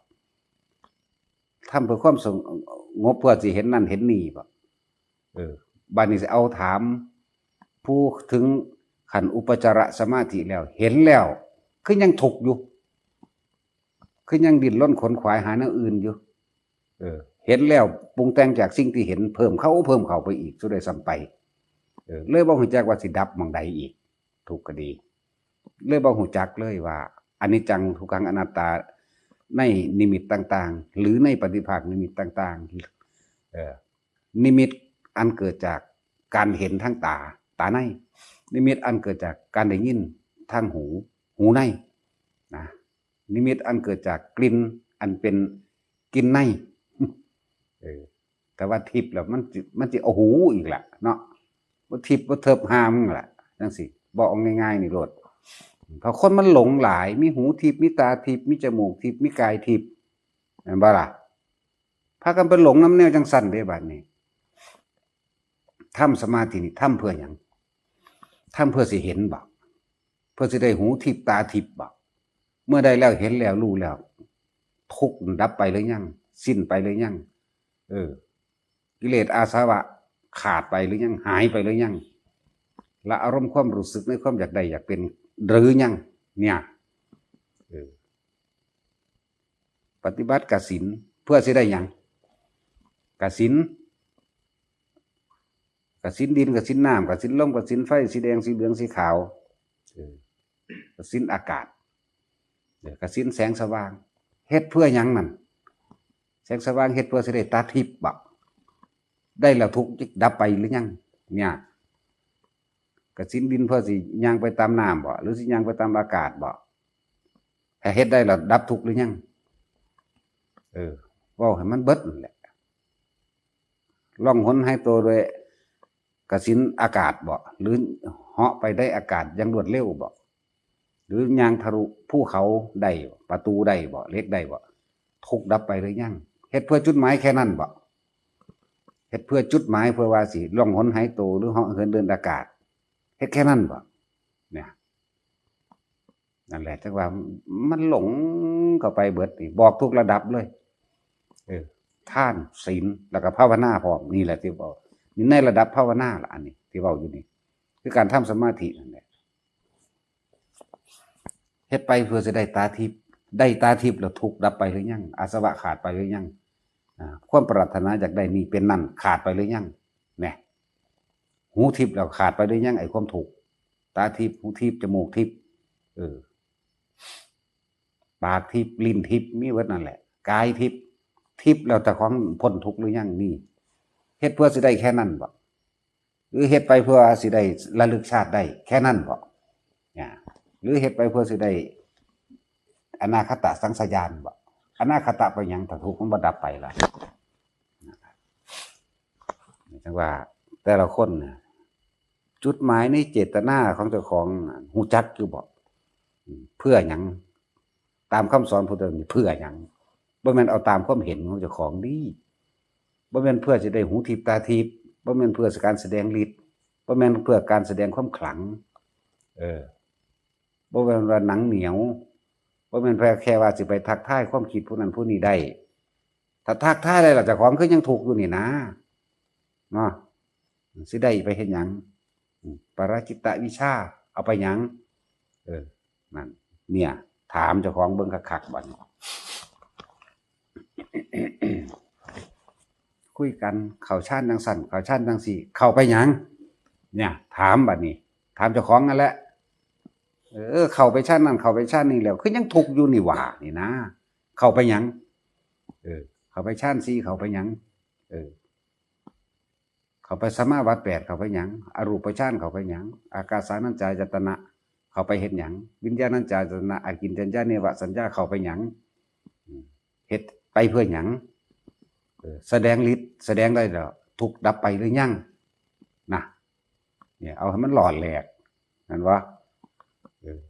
ทำเพื่อความสงบเพื่อสิเห็นนั่นเห็นนี่บ่ เออ บัดนี้สิเอาถาม ผู้ถึงขั้นอุปจารสมาธิแล้ว เห็นแล้ว คือยังทุกข์อยู่ คือยังดิ้นรนขนขวายหาแนวอื่นอยู่ เออ เห็นแล้วปรุงแต่งจากสิ่งที่เห็นเพิ่มเข้าเพิ่มเข้าไปอีกซะด้วยซ้ำไป เออ เลยบ่ฮู้จักว่าสิดับหม่องใดอีก ทุกข์ก็ดี เลยบ่ฮู้จักเลยว่าอนิจจังทุกขังอนัตตาในนิมิตต่างๆ หรือในปฏิภาคนิมิตต่างๆ เออ นิมิตอันเกิดจากการเห็นทางตา ตาใน นิมิตอันเกิดจากการได้ยินทางหู หูใน นะ นิมิตอันเกิดจากกลิ่นอันเป็นกลิ่นใน เออ แต่ว่าทิพย์แล้วมันสิ มันสิเอาหูอีกล่ะเนาะ บ่ทิพย์บ่เทิบหามันล่ะ จั่งซี้ บอกเอาง่ายๆ นี่โลด เพราะคนมันหลงหลาย มีหูทิพย์ มีตาทิพย์ มีจมูกทิพย์ มีกายทิพย์ แม่นบ่ล่ะ พากันไปหลงนำแนวจั่งซั้นเด้บัดนี้ ทำสมาธินี่ทำเพื่อหยัง ทำเพื่อสิเห็นบ่ เพื่อสิได้หูทิพย์ตาทิพย์บ่ เมื่อได้แล้วเห็นแล้วรู้แล้ว ทุกข์ดับไปหรือยัง สิ้นไปหรือยัง เออ กิเลสอาสวะขาดไปหรือยัง หายไปหรือยัง และอารมณ์ความรู้สึกในความอยากได้อยากเป็นหรือยัง เนี่ย เออ ปฏิบัติกสิณเพื่อสิได้หยัง กสิณ กสิณดิน กสิณน้ำ กสิณลม กสิณไฟ สีแดง สีเหลือง สีขาว เออ กสิณอากาศ เออ กสิณแสงสว่าง เฮ็ดเพื่อหยังนั่น แสงสว่างเฮ็ดเพื่อสิได้ตาทิพย์บ่ ได้แล้วทุกข์ดับไปหรือยัง เนี่ย กสิณดินเพื่อสิย่างไปตามน้ำบ่ หรือสิย่างไปตามอากาศบ่ ถ้าเฮ็ดได้แล้วดับทุกข์หรือยัง เออ เว้าให้มันเบิดนั่นแหละ ล่องหนหายตัวโดยกสิณอากาศบ่ หรือเหาะไปได้อากาศอย่างรวดเร็วบ่ หรือย่างทะลุภูเขาได้บ่ ประตูได้บ่ เหล็กได้บ่ ทุกข์ดับไปหรือยัง เฮ็ดเพื่อจุดหมายแค่นั้นบ่ เฮ็ดเพื่อจุดหมายเพื่อว่าสิล่องหนหายตัวหรือเหาะเหินเดินอากาศ เฮ็ดแค่นั้นบ่ เนี่ย นั่นแหละ จังว่ามันหลงเข้าไปเบิดนี่ บอกทุกระดับเลย เออ ทาน ศีล แล้วก็ภาวนาพร้อม นี่แหละที่เว้า นี่ในระดับภาวนาล่ะ อันนี้ที่เว้าอยู่นี่ คือการทำสมาธินั่นแหละ เฮ็ดไปเพื่อสิได้ตาทิพย์ ได้ตาทิพย์แล้วทุกข์ดับไปหรือยัง อาสวะขาดไปหรือยัง อ่า ความปรารถนาอยากได้นี่เป็นนั่นขาดไปหรือยัง เนี่ย หูทิพย์แล้วขาดไปหรือยัง ไอ้ความทุกข์ ตาทิพย์ หูทิพย์ จมูกทิพย์ เออ ปากทิพย์ ลิ้นทิพย์ มีเบิดนั่นแหละ กายทิพย์ ทิพย์แล้วเจ้าของพ้นทุกข์หรือยัง นี่ เฮ็ดเพื่อสิได้แค่นั้นบ่ หรือเฮ็ดไปเพื่อสิได้ระลึกชาติได้แค่นั้นบ่ เนี่ย หรือเฮ็ดไปเพื่อสิได้อนาคตสังสญาญบ่ อนาคตไปหยัง ถ้าทุกข์มันบ่ดับไปล่ะ จังว่าแต่ละคนน่ะ จุดหมายในเจตนาของเจ้าของน่ะ ฮู้จักอยู่บ่ อืม เพื่อหยัง ตามคำสอนพุทธเจ้านี่เพื่อหยัง บ่แม่นเอาตามความเห็นของเจ้าของเด้ บ่แม่นเพื่อสิได้หูทิพย์ตาทิพย์ บ่แม่นเพื่อการแสดงฤทธิ์ บ่แม่นเพื่อการแสดงความขลัง เออ บ่แม่นว่าหนังเหนียว บ่แม่นเพียงแค่ว่าสิไปทักทายความคิดผู้นั้นผู้นี้ได้ ถ้าทักทายได้ล่ะ เจ้าของคือยังทุกข์อยู่นี่นะ เนาะ สิได้ไปเฮ็ดหยัง อืม ปรชิตวิชชา เอาไปหยัง เออ นั่น เนี่ย ถามเจ้าของเบิ่งคักๆ บัดนี้ คุยกัน เข้าฌานจั่งซั้น เข้าฌานจั่งซี้ เข้าไปหยัง เนี่ย ถามบัดนี้ ถามเจ้าของนั่นแหละ เออ เข้าไปฌานนั่น เข้าไปฌานนี่แล้ว คือยังทุกข์อยู่นี่หว่า นี่นะ เข้าไปหยัง เออ เข้าไปฌานสี่ เข้าไปหยัง เออ เข้าไปสมาบัติแปด เข้าไปหยัง อรูปฌาน เข้าไปหยัง อากาสานัญจายตนะ เข้าไปเฮ็ดหยัง วิญญาณัญจายตนะ อากิญจัญญาเนวสัญญา เข้าไปหยัง อืม เฮ็ดไปเพื่อหยัง เออ แสดงฤทธิ์ แสดงได้แล้ว ทุกข์ดับไปหรือยัง นะ เนี่ย เอาให้มันหลอดแหลก นั่นวะ เออ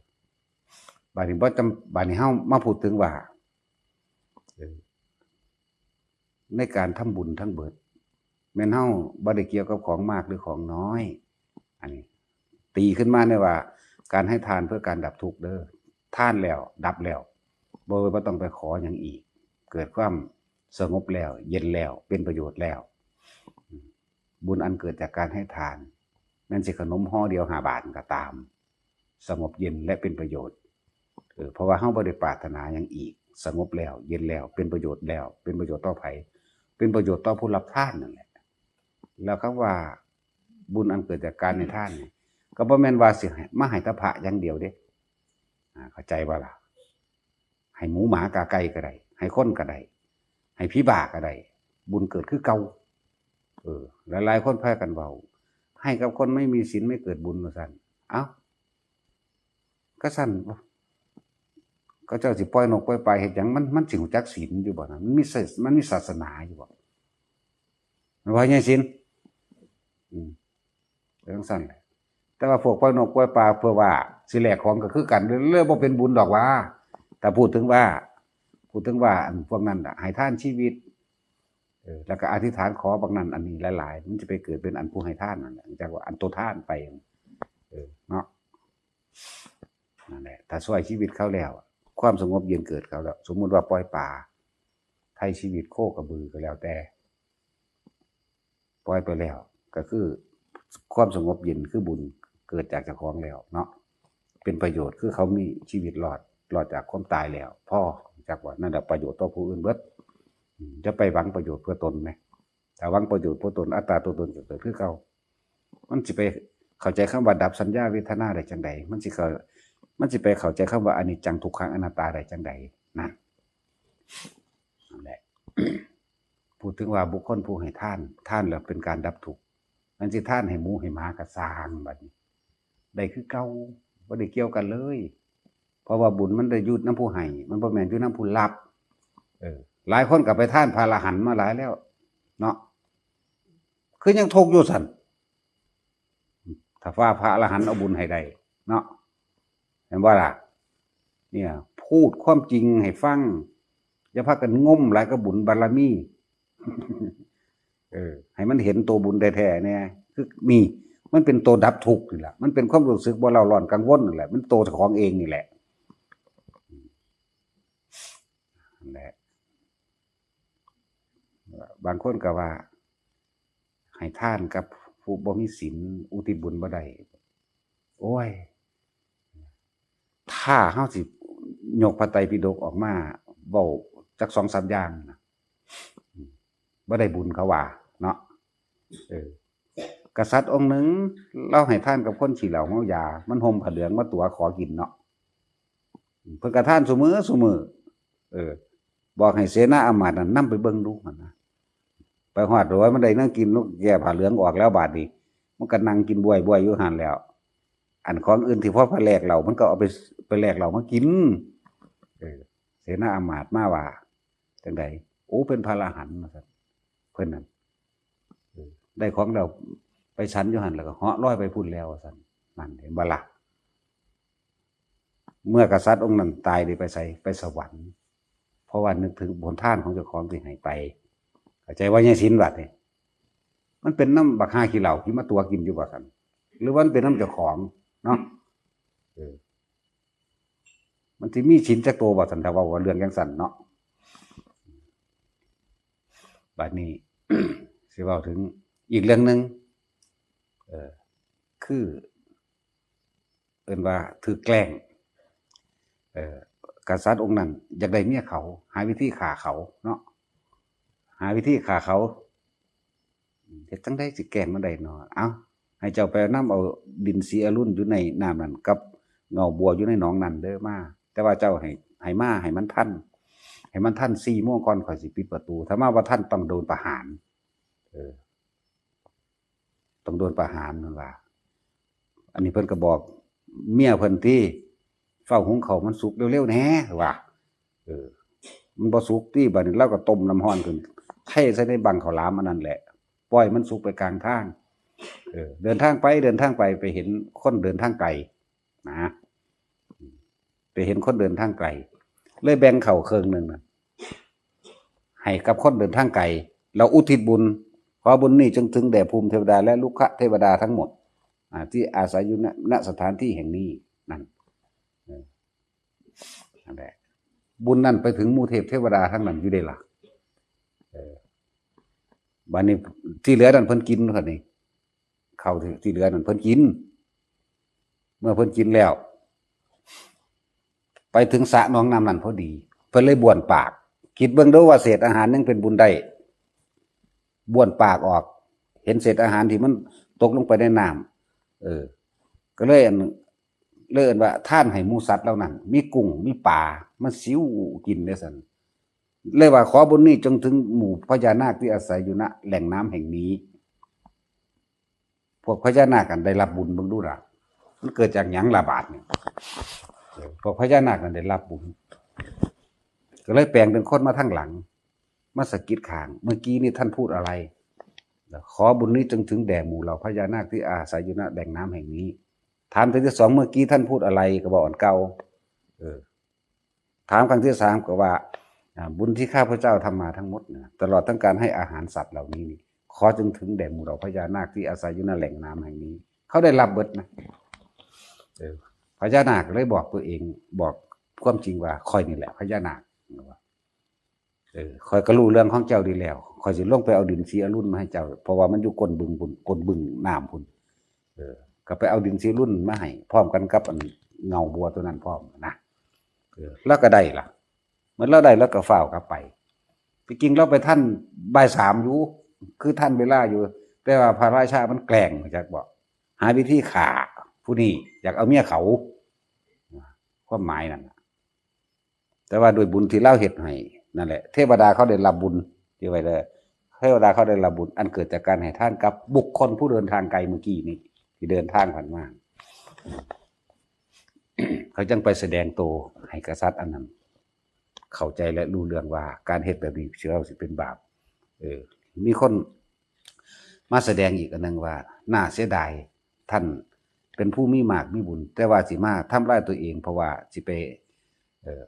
บาดนี้บ่จำ บาดนี้เฮามาพูดถึงว่า เออ ในการทำบุญทั้งเบิด แม่นเฮาบ่ได้เกี่ยวกับของมากหรือของน้อย อันนี้ ตีขึ้นมาได้ว่า การให้ทานเพื่อการดับทุกข์เด้อ ทานแล้วดับแล้ว บ่ บ่ต้องไปขอหยังอีก เกิดความสงบแล้ว เย็นแล้ว เป็นประโยชน์แล้ว บุญอันเกิดจากการให้ทาน แม่นสิขนมห่อเดียวห้าบาทก็ตาม สงบเย็นและเป็นประโยชน์ เออ เพราะว่าเฮาบ่ได้ปรารถนาหยังอีก สงบแล้ว เย็นแล้ว เป็นประโยชน์แล้ว เป็นประโยชน์ต่อไผ เป็นประโยชน์ต่อผู้รับทานนั่นแหละ แล้วคำว่าบุญอันเกิดจากการให้ทานนี่ ก็บ่แม่นว่าสิให้มาให้แต่พระอย่างเดียวเด้ อ่า เข้าใจบ่ล่ะ? ให้หมูหมากาไก่ก็ได้ ให้คนก็ได้ ให้ผีบ้าก็ได้ บุญเกิดคือเก่า เออ หลายๆคนพากันเว้า ให้กับคนไม่มีศีลไม่เกิดบุญ ว่าซั่น เอ้า ก็ซั่น เขาเจ้าสิปล่อยนกปล่อยปลาเฮ็ดหยัง มัน มันสิรู้จักศีลอยู่บ่นะ มันมีศาส- มันมีศาสนาอยู่บ่ มันว่าไงศีล อืม เป็นจั่งซั่นแหละ แต่ว่าพวกปล่อยนกปล่อยปลาเพื่อว่าสิแลกของก็คือกัน เลยบ่เป็นบุญดอกว่า แต่พูดถึงว่า พูดถึงว่าอันพวกนั้นน่ะ ให้ทานชีวิต เออ แล้วก็อธิษฐานขอบักนั้นอันนี้หลายๆ มันจะไปเกิดเป็นอันผู้ให้ทานนั่นแหละ จักว่าอันโตทานไป เออ เนาะ นั่นแหละ ถ้าช่วยชีวิตเขาแล้ว ความสงบเย็นเกิดเขาแล้ว สมมุติว่าปล่อยปลา ไถ่ชีวิตโคกระบือก็แล้วแต่ ปล่อยไปแล้ว ก็คือความสงบเย็นคือบุญเกิดจากเจ้าของแล้วเนาะ เป็นประโยชน์คือเขามีชีวิตรอด รอดจากความตายแล้ว พอ จักว่านั่นแหละประโยชน์ต่อผู้อื่นเบิด อืม จะไปหวังประโยชน์เพื่อตนไหม ถ้าหวังประโยชน์เพื่อตน อัตตาตัวตนก็เกิดคือเก่า มันสิไปเข้าใจคำว่าดับสัญญาเวทนาได้จั่งใด มันสิเข้า มันสิไปเข้าใจคำว่าอนิจจังทุกขังอนัตตาได้จั่งใด นั่น นั่นแหละ พูดถึงว่าบุคคลผู้ให้ทาน ทานแล้วเป็นการดับทุกข์ มันสิทานให้หมูให้หมาก็ซ่างบัดนี้ ได้คือเก่า บ่ได้เกี่ยวกันเลย เพราะว่าบุญมันได้อยู่นำผู้ให้ มันบ่แม่นอยู่นำผู้รับ เออ หลายคนก็ไปทานพระอรหันต์มาหลายแล้ว เนาะ คือยังทุกข์อยู่ซั่น ถ้าว่าพระอรหันต์เอาบุญให้ได้ เนาะ เห็นบ่ล่ะ เนี่ย พูดความจริงให้ฟัง อย่าพากันงมหลายกับบุญบารมี เออ ให้มันเห็นตัวบุญแท้ๆเนี่ย คือนี่ มันเป็นตัวดับทุกข์นี่แหละ มันเป็นความรู้สึกบ่เร่าร้อนกังวลนั่นแหละ มันตัวเจ้าของเองนี่แหละ นั่นแหละ บางคนก็ว่า ให้ทานกับผู้บ่มีศีล อุทิศบุญบ่ได้ โอ้ย ถ้าเฮาสิยกพระไตรปิฎกออกมาเว้าจักสองสามอย่างนะ บ่ได้บุญเขาว่า เนาะ เออ กษัตริย์องค์หนึ่ง ลาวให้ทานกับคนขี้เหล้าเมายา มันห่มผ้าเหลืองมาตั๋วขอกินเนาะ เพิ่นก็ทานซุมื้อซุมื้อ เออ บอกให้เสนาอามาตย์นั่นนำไปเบิ่งดูหั่นนะ ไปฮอดโอ้ย มันได้แนวกิน นกแก้ผ้าเหลืองออกแล้วบาดนี้ มันก็นั่งกินบวยๆอยู่หั่นแล้ว อันของอื่นที่พอไปแลกเหล้า มันก็เอาไป ไปแลกเหล้ามากิน เออ เสนาอามาตย์มาว่า จั่งใด โอ้ เป็นพระอรหันต์ ว่าซั่น เพิ่นนั่น เออ ได้ของแล้ว ไปฉันอยู่หั่น แล้วก็เหาะลอยไปพุ้นแล้ว ว่าซั่น นั่น เห็นบ่ล่ะ เมื่อกษัตริย์องค์นั้นตาย ได้ไปไส ไปสวรรค์ เพราะว่านึกถึงผลทานของเจ้าของที่ให้ไป เข้าใจว่าไง ศีลบัดนี่ มันเป็นนำบักห่าขี้เหล้าที่มาตั๋วกินอยู่บ่ซั่น หรือว่ามันเป็นนำเจ้าของเนาะ เออ มันสิมีศีลจักโตบ่ซั่น ถ้าเว้าว่าเรื่องจั่งซั่นเนาะ บัดนี้ สิเว้าถึงอีกเรื่องหนึ่ง เออ คือ เอิ้นว่าถืกแกล้ง เออ กษัตริย์องค์นั้นอยากได้เมียเขา หาวิธีฆ่าเขาเนาะ หาวิธีฆ่าเขา เฮ็ดจั่งใดสิแกล้งมันได้เนาะ เอ้า ให้เจ้าไปนำเอาดินสีอรุณอยู่ในน้ำนั่น กับเงาบัวอยู่ในหนองนั่นเด้อมา แต่ว่าเจ้าให้ ให้มาให้มันทัน ให้มันทันสี่โมงก่อนข้อยสิปิดประตู ถ้ามาบ่ทันต้องโดนประหาร เออ ต้องโดนประหาร เพิ่นว่า อันนี้เพิ่นก็บอกเมียเพิ่นติ "ฟ้าวหุงข้าวมันสุกเร็วๆแหน่" ว่า เออ มันบ่สุกติ บัดนี้ลาวก็ต้มน้ำร้อนขึ้น เทใส่ในบั้งข้าวหลามอันนั้นแหละ ปล่อยมันสุกไปกลางทาง เออ เดินทางไป เดินทางไป ไปเห็นคนเดินทางไกล นะ ไปเห็นคนเดินทางไกล เลยแบ่งข้าวครึ่งหนึ่งนะ ให้กับคนเดินทางไกล เราอุทิศบุญ ขอบุญนี้จงถึงแด่ภูมิเทวดาและรุกขเทวดาทั้งหมด อ่า ที่อาศัยอยู่ ณ ณ สถานที่แห่งนี้ นั่น เออ นั่นแหละ บุญนั่นไปถึงหมู่เทพเทวดาทั้งนั้นอยู่เด้ล่ะ เออ บัดนี้ที่เหลือนั่นเพิ่นกิน บัดนี้ ข้าวที่ ที่เหลือนั่นเพิ่นกิน เมื่อเพิ่นกินแล้ว ไปถึงสระหนองน้ำนั่นพอดี เพิ่นเลยบ้วนปาก คิดเบิ่งเด้อว่าเศษอาหารยังเป็นบุญได้ บ้วนปากออก เห็นเศษอาหารที่มันตกลงไปในน้ำ เออ ก็เลยอัน เลยเอิ้นว่าทานให้หมู่สัตว์เหล่านั้น มีกุ้ง มีปลา มันสิวกินเด้อซั่น เลยว่า ขอบุญนี้จงถึงหมู่พญานาคที่อาศัยอยู่ณแหล่งน้ำแห่งนี้ พวกพญานาคกันได้รับบุญ เบิ่งดูล่ะ มันเกิดจากหยังล่ะบาดนี่ เออ พวกพญานาคกันได้รับบุญ ก็เลยแปลงเป็นคนมาทางหลัง มาสะกิดข้าง เมื่อกี้นี่ท่านพูดอะไร ขอบุญนี้จงถึงแด่หมู่เหล่าพญานาคที่อาศัยอยู่ณแหล่งน้ำแห่งนี้ ถามเทื่อที่สอง เมื่อกี้ท่านพูดอะไร ก็บอกอันเก่า เออ ถามครั้งที่สามก็ว่า อ่า บุญที่ข้าพเจ้าทำมาทั้งหมดนะ ตลอดทั้งการให้อาหารสัตว์เหล่านี้นี่ ขอจงถึงแด่หมู่เหล่าพญานาคที่อาศัยอยู่ณแหล่งน้ำแห่งนี้ เขาได้รับเบิดนะ เออ พญานาคเลยบอกตัวเอง บอกความจริงว่า ข้อยนี่แหละพญานาค เออ ข้อยก็รู้เรื่องของเจ้าดีแล้ว ข้อยสิลงไปเอาดินสีอรุณมาให้เจ้า เพราะว่ามันอยู่ก้นบึงพุ้น ก้นบึงน้ำพุ้น เออ ก็ไปเอาดินสีอรุณมาให้ พร้อมกันกับอันเงาบัวตัวนั้นพร้อมนะ เออ แล้วก็ได้ล่ะ มันแล้วได้แล้วก็ฟ้าวกลับไป ที่จริงเราไปทันบ่ายสามอยู่ คือทันเวลาอยู่ แต่ว่าพระราชามันแกล้ง จักบอก หาวิธีฆ่าผู้นี้ อยากเอาเมียเขา ความหมายนั่นน่ะ แต่ว่าด้วยบุญที่เราเฮ็ดให้นั่นแหละ เทวดาเขาได้รับบุญ ที่ไว้เลย เทวดาเขาได้รับบุญ อันเกิดจากการให้ทานกับบุคคลผู้เดินทางไกลเมื่อกี้นี้ ที่เดินทางผ่านมา เขาจังไปแสดงตัวให้กษัตริย์อันนั้น เข้าใจและรู้เรื่องว่าการเฮ็ดแบบนี้สิเราสิเป็นบาป เออ มีคนมาแสดงอีกอันหนึ่งว่า น่าเสียดาย ท่านเป็นผู้มีมากมีบุญ แต่ว่าสิมาทำลายตัวเอง เพราะว่าสิไป เอ่อ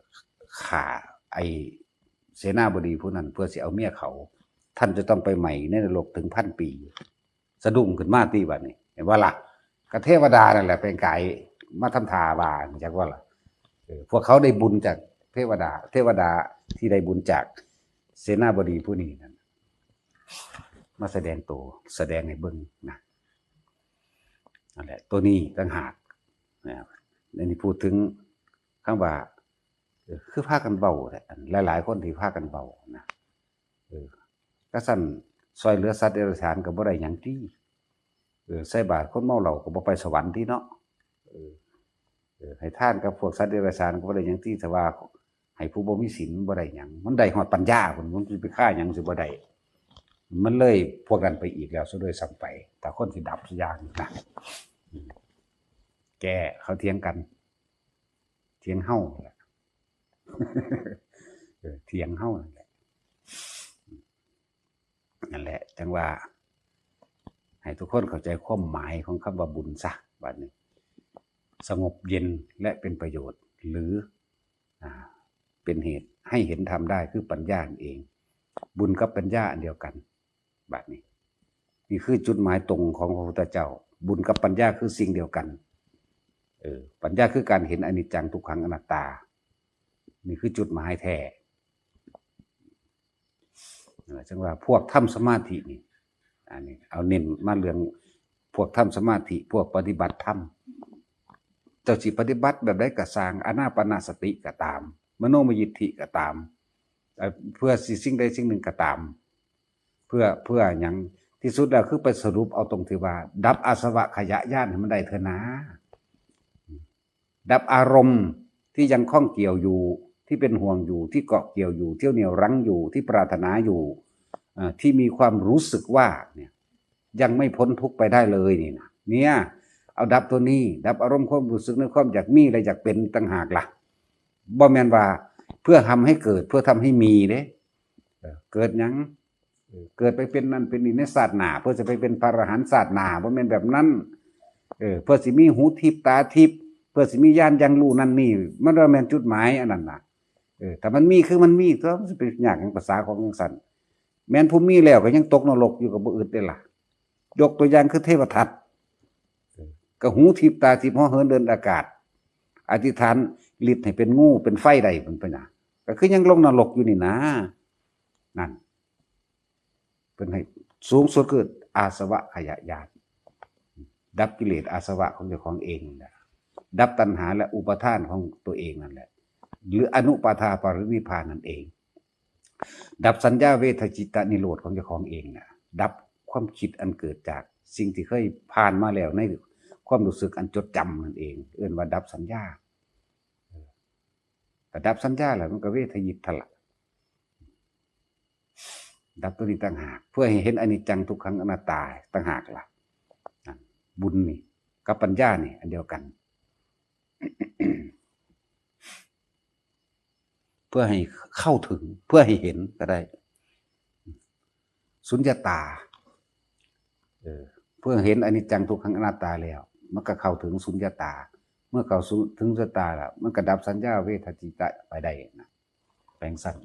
ฆ่าไอ้เสนาบดีผู้นั้นเพื่อสิเอาเมียเขา ท่านจะต้องไปไหม้ในนรกถึงพันปี สะดุ้งขึ้นมาติบัดนี้ เห็นบ่ล่ะ ก็เทวดานั่นแหละเป็นไกด์มาทำท่าว่า จักว่าล่ะ เออ พวกเขาได้บุญจากเทวดา เทวดาที่ได้บุญจากเสนาบดีผู้นี้นั่น มาแสดงตัว แสดงให้เบิ่งนะ นั่นแหละ ตัวนี้ต่างหากนะ ในนี้พูดถึงคำว่า เออ คือพากันเว้าแหละ หลายๆคนที่พากันเว้านะ เออ ก็ซั่นซอยเหลือสัตว์เดรัจฉานก็บ่ได้หยังติ เออ ใส่บาตรคนเมาเหล้าก็บ่ไปสวรรค์ติเนาะ เออ เออ ให้ทานกับพวกสัตว์เดรัจฉานก็บ่ได้หยังติ แต่ว่าให้ผู้บ่มีศีลบ่ได้หยัง มันได้ฮอดปัญญาพุ้น มันสิไปฆ่าหยังสิบ่ได้ มันเลยพวกนั้นไปอีกแล้วซะด้วยซ้ำไป ถ้าคนสิดับซะอย่างนะ อืม แก้ เขาเถียงกัน เถียงเฮาแหละ เออ เถียงเฮานั่นแหละ นั่นแหละ จังว่า ให้ทุกคนเข้าใจความหมายของคำว่าบุญซะ บัดนี้ สงบเย็นและเป็นประโยชน์ หรือ อ่า เป็นเหตุให้เห็นธรรมได้ คือปัญญานั่นเอง บุญกับปัญญาอันเดียวกัน บัดนี้ นี่คือจุดหมายตรงของพระพุทธเจ้า บุญกับปัญญาคือสิ่งเดียวกัน เออ ปัญญาคือการเห็นอนิจจังทุกขังอนัตตา นี่คือจุดหมายแท้ นั่นแหละ จังว่าพวกทำสมาธินี่ อันนี้เอาเน้นมาเรื่องพวกทำสมาธิ พวกปฏิบัติธรรม เจ้าสิปฏิบัติแบบใดก็ซ่าง อานาปานสติก็ตาม มโนมยิทธิก็ตาม เอ่อ เพื่อสิสิ่งใดสิ่งหนึ่งก็ตาม เพื่อ เพื่อหยัง ที่สุดแล้วคือไปสรุปเอาตรงที่ว่า ดับอาสวะขยะญาณให้มันได้เถอะนะ ดับอารมณ์ที่ยังข้องเกี่ยวอยู่ ที่เป็นห่วงอยู่ ที่เกาะเกี่ยวอยู่ ที่เหนี่ยวรั้งอยู่ ที่ปรารถนาอยู่ เอ่อ ที่มีความรู้สึกว่าเนี่ย ยังไม่พ้นทุกข์ไปได้เลยนี่นะ เนี่ย เอาดับตัวนี้ ดับอารมณ์ความรู้สึกในความอยากมีและอยากเป็นต่างหากล่ะ บ่แม่นว่าเพื่อทำให้เกิด เพื่อทำให้มีเด้ เออ เกิดหยัง เออ เกิดไปเป็นนั่นเป็นนี่ในชาติหน้า เพื่อจะไปเป็นพระอรหันต์ชาติหน้า บ่แม่นแบบนั้น เออ เพื่อสิมีหูทิพย์ตาทิพย์ เพื่อสิมีญาณอย่างรู้นั่นนี่ มันบ่แม่นจุดหมายอันนั้นน่ะ เออ ถ้ามันมีคือมันมี ตัวมันสิไปยากหยังภาษาของจังซั่น แม่นผู้มีแล้วก็ยังตกนรกอยู่ก็บ่อึดเด้ล่ะ ยกตัวอย่างคือเทวทัต เออ ก็หูทิพย์ตาทิพย์ เหาะเหินเดินอากาศ อธิษฐานฤทธิ์ให้เป็นงูเป็นไฟได้ เพิ่นไปนะ ก็คือยังลงนรกอยู่นี่นะ นั่น เพิ่นให้สูงสุดคืออาสวะขยะญาณ ดับกิเลสอาสวะของเจ้าของเองนั่นแหละ ดับตัณหาและอุปาทานของตัวเองนั่นแหละ หรืออนุปาทาปรินิพพานนั่นเอง ดับสัญญาเวทจิตตนิโรธของเจ้าของเองน่ะ ดับความคิดอันเกิดจากสิ่งที่เคยผ่านมาแล้วในความรู้สึกอันจดจำนั่นเอง เอิ้นว่าดับสัญญา เออ แต่ดับสัญญาแล้วมันก็เวทยิตทันละ ดับตัวนี้ต่างหาก เพื่อให้เห็นอนิจจังทุกขังอนัตตาต่างหากล่ะ นั่น บุญนี่กับปัญญานี่อันเดียวกัน เพื่อให้เข้าถึง เพื่อให้เห็นก็ได้ สุญญตา เออ เพื่อเห็นอนิจจังทุกขังอนัตตาแล้ว มันก็เข้าถึงสุญญตา เมื่อเข้าสู่ถึงสุญญตาแล้ว มันก็ดับสัญญาเวทจิตไปได้นะ แปลงสั้น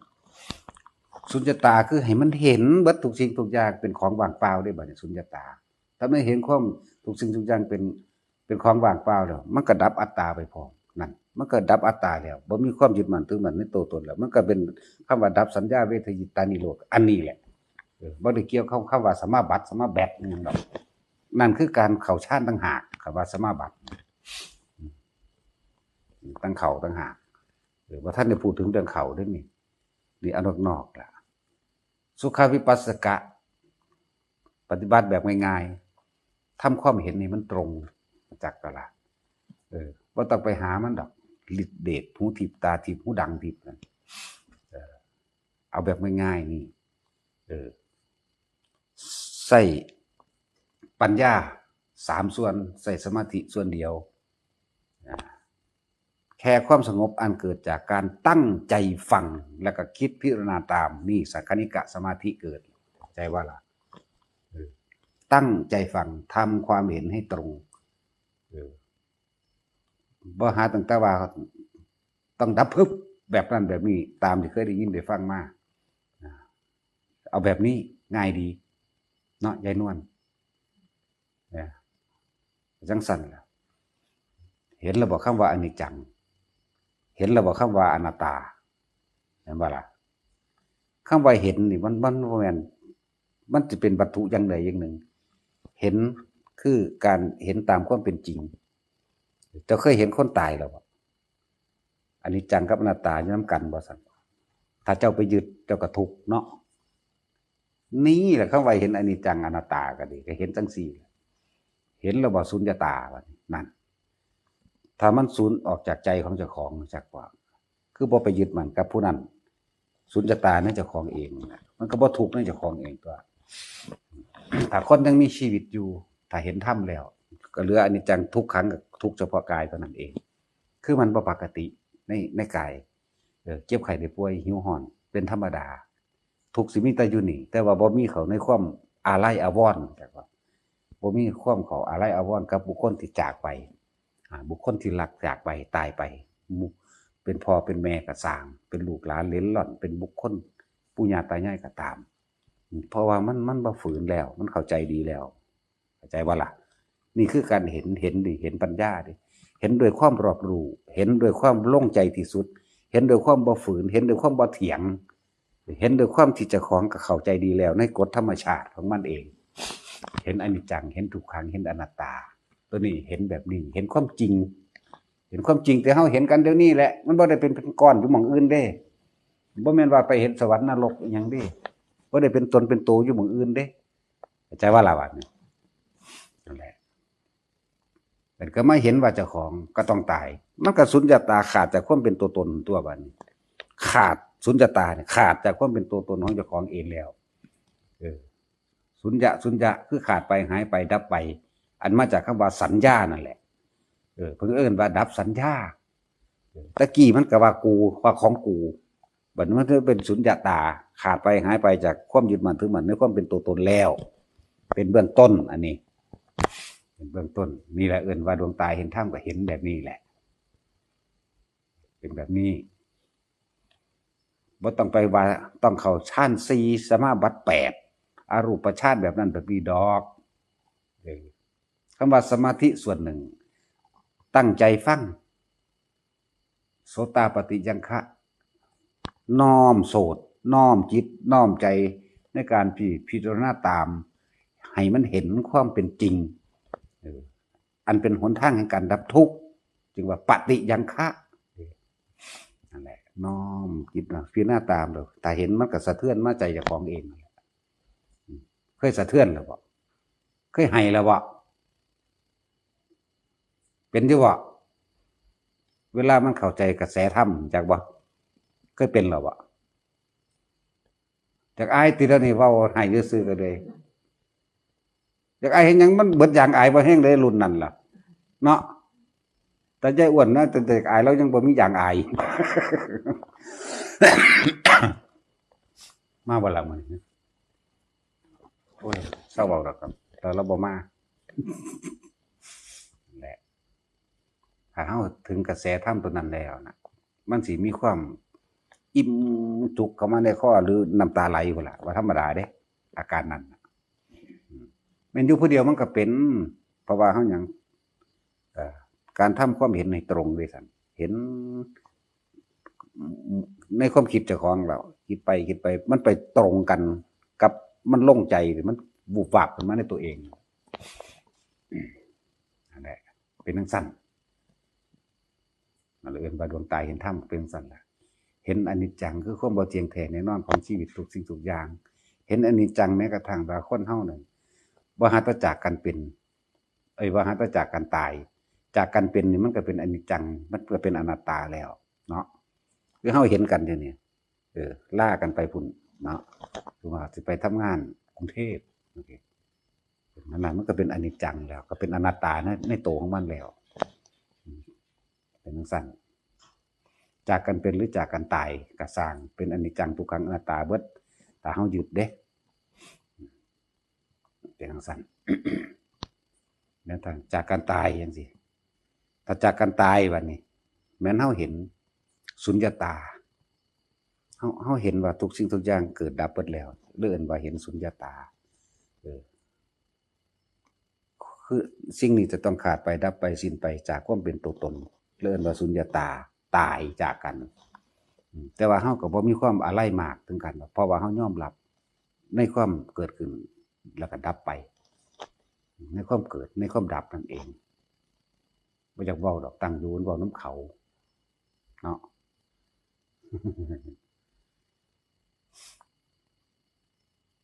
สุญญตาคือให้มันเห็นเบิดทุกสิ่งทุกอย่างเป็นของว่างเปล่าได้บัดนี้ สุญญตา ถ้าไม่เห็นความทุกสิ่งทุกอย่างเป็น เป็นของว่างเปล่าแล้ว มันก็ดับอัตตาไปพร้อม นั่น มันก็ดับอัตตาแล้ว บ่มีความยึดมั่นถือมั่นในตัวตนแล้ว มันก็เป็นคำว่าดับสัญญาเวทยิตานิโรธ อันนี้แหละ เออ บ่ได้เกี่ยวกับคำว่าสมาบัติ สมาบัติอิหยังดอก นั่นคือการเข้าฌานต่างหาก คำว่าสมาบัติ อืม ตั้งเข้าต่างหาก เออ บ่ทันได้พูดถึงเรื่องเข้าเด้อนี่ นี่อันนอกๆล่ะ สุขวิปัสสกะ ปฏิบัติแบบง่ายๆ ทำความเห็นให้มันตรง จักกะละ เออ บ่ต้องไปหามันดอก ฤทธิ์เดช หูทิพย์ ตาทิพย์ หูดังทิพย์นั่น เออ เอาแบบง่ายๆนี่ เออ ใช้ปัญญาสามส่วน ใช้สมาธิส่วนเดียว อ่า แค่ความสงบอันเกิดจากการตั้งใจฟัง แล้วก็คิดพิจารณาตาม นี่สักขณิกะสมาธิเกิด ใจว่าล่ะ เออ ตั้งใจฟัง ทำความเห็นให้ตรง เออ บ่หาตั้งแต่ว่าต้องดับพึบแบบนั้นแบบนี้ ตามที่เคยได้ยินได้ฟังมา อ่า เอาแบบนี้ง่ายดี เนาะ ยายนวล เนี่ย จังซั่นล่ะ เห็นแล้วบ่คำว่าอนิจจัง เห็นแล้วบ่คำว่าอนัตตา เห็นบ่ล่ะ คำว่าเห็นนี่มัน มันบ่แม่น มันจะเป็นวัตถุอย่างใดอย่างหนึ่ง เห็นคือการเห็นตามความเป็นจริง เจ้าเคยเห็นคนตายแล้วบ่ อนิจจังกับอนัตตาอยู่นำกันบ่ซั่น ถ้าเจ้าไปยึดเจ้าก็ทุกข์เนาะ นี่แหละคำว่าเห็นอนิจจังอนัตตาก็ดี ก็เห็นจังซี่ เห็นแล้วบ่สุญญตาบัดนี้ นั่น ถ้ามันสูญออกจากใจของเจ้าของ จักว่า คือบ่ไปยึดมั่นกับผู้นั้น สุญญตาในเจ้าของเอง มันก็บ่ทุกข์ในเจ้าของเองตัว ถ้าคนยังมีชีวิตอยู่ ถ้าเห็นธรรมแล้ว ก็เหลืออนิจจังทุกขังกับทุกข์เฉพาะกายเท่านั้นเอง คือมันบ่ปกติใน ในกาย เออ เจ็บไข้ได้ป่วย หิวฮ้อน เป็นธรรมดา ทุกข์สิมีแต่อยู่นี่ แต่ว่าบ่มีเข้าในความอาลัยอาวรณ์ จักว่า บ่มีความเข้าอาลัยอาวรณ์กับบุคคลที่จากไป อ่า บุคคลที่รักจากไป ตายไป หมู่ เป็นพ่อเป็นแม่ก็ซ่าง เป็นลูกหลานเหลนหล่อน เป็นบุคคลปู่ย่าตายายก็ตาม เพราะว่ามัน มันบ่ฝืนแล้ว มันเข้าใจดีแล้ว เข้าใจบ่ล่ะ นี่คือการเห็น เห็นนี่ เห็นปัญญาเด้ เห็นด้วยความรอบรู้ เห็นด้วยความลงใจที่สุด เห็นด้วยความบ่ฝืน เห็นด้วยความบ่เถียง เห็นด้วยความที่เจ้าของก็เข้าใจดีแล้ว ในกฎธรรมชาติของมันเอง เห็นอนิจจัง เห็นทุกขัง เห็นอนัตตา ตัวนี้เห็นแบบนี้ เห็นความจริง เห็นความจริงที่เฮาเห็นกันเดี๋ยวนี้แหละ มันบ่ได้เป็นก้อนอยู่หม่องอื่นเด้ บ่แม่นว่าไปเห็นสวรรค์นรกอิหยังเด้ บ่ได้เป็นตนเป็นโตอยู่หม่องอื่นเด้ เข้าใจว่าล่ะบัดนี้ นั่นแหละ แต่ก็มาเห็นว่าเจ้าของก็ต้องตาย มันก็สุญญตาขาดจากความเป็นตัวตนตัวบัดนี้ ขาดสุญญตาเนี่ย ขาดจากความเป็นตัวตนของเจ้าของเองแล้ว เออ สุญญะ สุญญะ คือขาดไป หายไป ดับไป อันมาจากคำว่าสัญญานั่นแหละ เออ เพิ่นเอิ้นว่าดับสัญญา เออ ตะกี้มันก็ว่ากู ว่าของกู บัดนี้มันเป็นสุญญตา ขาดไป หายไปจากความยึดมั่นถือมั่นในความเป็นตัวตนแล้ว เป็นเบื้องต้น อันนี้ เป็นเบื้องต้น นี่แหละเอิ้นว่าดวงตาเห็นธรรมก็เห็นแบบนี้แหละ เป็นแบบนี้ บ่ต้องไปว่าต้องเข้าฌานสี่ สมาบัติแปด อรูปฌานแบบนั้นแบบนี้ดอก เออ คำว่าสมาธิส่วนหนึ่ง ตั้งใจฟัง โสตาปัตติยังคะ น้อมโสต น้อมจิต น้อมใจ ในการพิ พิจารณาตาม ให้มันเห็นความเป็นจริง เออ อันเป็นหนทางแห่งการดับทุกข์ จึงว่าปัตติยังคะ นั่นแหละ น้อมจิตนะ พิจารณาตามเลย ถ้าเห็นมันก็สะเทือนมาใจเจ้าของเองนั่นแหละ อืม เคยสะเทือนแล้วบ่? เคยไห้แล้วบ่? เป็นอยู่บ่? เวลามันเข้าใจกระแสธรรม จักบ่? เคยเป็นแล้วบ่? จักอายติ เดี๋ยวนี้เว้าไห้ซื่อๆ ก็เลย จักอายเห็นหยัง มันเบิดอย่างอายบ่แฮงเลยรุ่นนั้นล่ะ เนาะ แต่ยายอ้วนนะ แต่เด็กอายแล้วยังบ่มีอย่างอาย มาบ่ล่ะมื้อนี้? โอ้ย เซาเว้าดอกครับ แต่เราบ่มา นั่นแหละ ถ้าเฮาถึงกระแสธรรมตัวนั้นแล้วนะ มันสิมีความอิ่มจุกเข้ามาในคอ หรือน้ำตาไหลพุ้นล่ะ ว่าธรรมดาเด้ อาการนั้นน่ะ อืม แม่นอยู่ผู้เดียวมันก็เป็น เพราะว่าเฮาหยัง เอ่อ การทำความเห็นให้ตรงเด้ซั่น เห็น ในความคิดเจ้าของแล้ว คิดไปคิดไป มันไปตรงกันกับ มันโล่งใจ มันวุบวับขึ้นมาในตัวเอง นั่นแหละ เป็นจั่งซั้น นั่นแหละเอิ้นว่าดวงตาเห็นธรรม เป็นจั่งซั้นล่ะ เห็นอนิจจัง คือความบ่เที่ยงแท้แน่นอนของชีวิตทุกสิ่งทุกอย่าง เห็นอนิจจังแม้กระทั่งว่าคนเฮานั่น บ่หัตถจากกันเป็น เอ้ย บ่หัตถจากกันตาย จากกันเป็นนี่มันก็เป็นอนิจจัง มันก็เป็นอนัตตาแล้วเนาะ คือเฮาเห็นกันอยู่นี่ เออ ลากันไปพุ้นเนาะ คือว่าสิไปทำงานกรุงเทพฯ โอเค นั่นน่ะ มันก็เป็นอนิจจังแล้ว ก็เป็นอนัตตาใน ในตัวของมันแล้ว อืม เป็นจั่งซั้น จากกันเป็นหรือจากกันตายก็ซ่าง เป็นอนิจจังทุกขังอนัตตาเบิด ถ้าเฮายึดเด้ เป็นจั่งซั้น แม้กระทั่งจากกันตายจั่งซี้ ถ้าจากกันตายบัดนี้ แม่นเฮาเห็นสุญญตา เฮา เฮาเห็นว่าทุกสิ่งทุกอย่างเกิดดับเบิดแล้ว เลยเอิ้นว่าเห็นสุญญตา เออ คือสิ่งนี้จะต้องขาดไป ดับไป สิ้นไปจากความเป็นตัวตน เลยเอิ้นว่าสุญญตา ตายจากกัน อืม แต่ว่าเฮาก็บ่มีความอาลัยมากถึงกันดอก เพราะว่าเฮายอมรับในความเกิดขึ้นแล้วก็ดับไป ในความเกิด ในความดับนั่นเอง บ่อยากเว้าดอก ตั้งอยู่เว้านำเขา เนาะ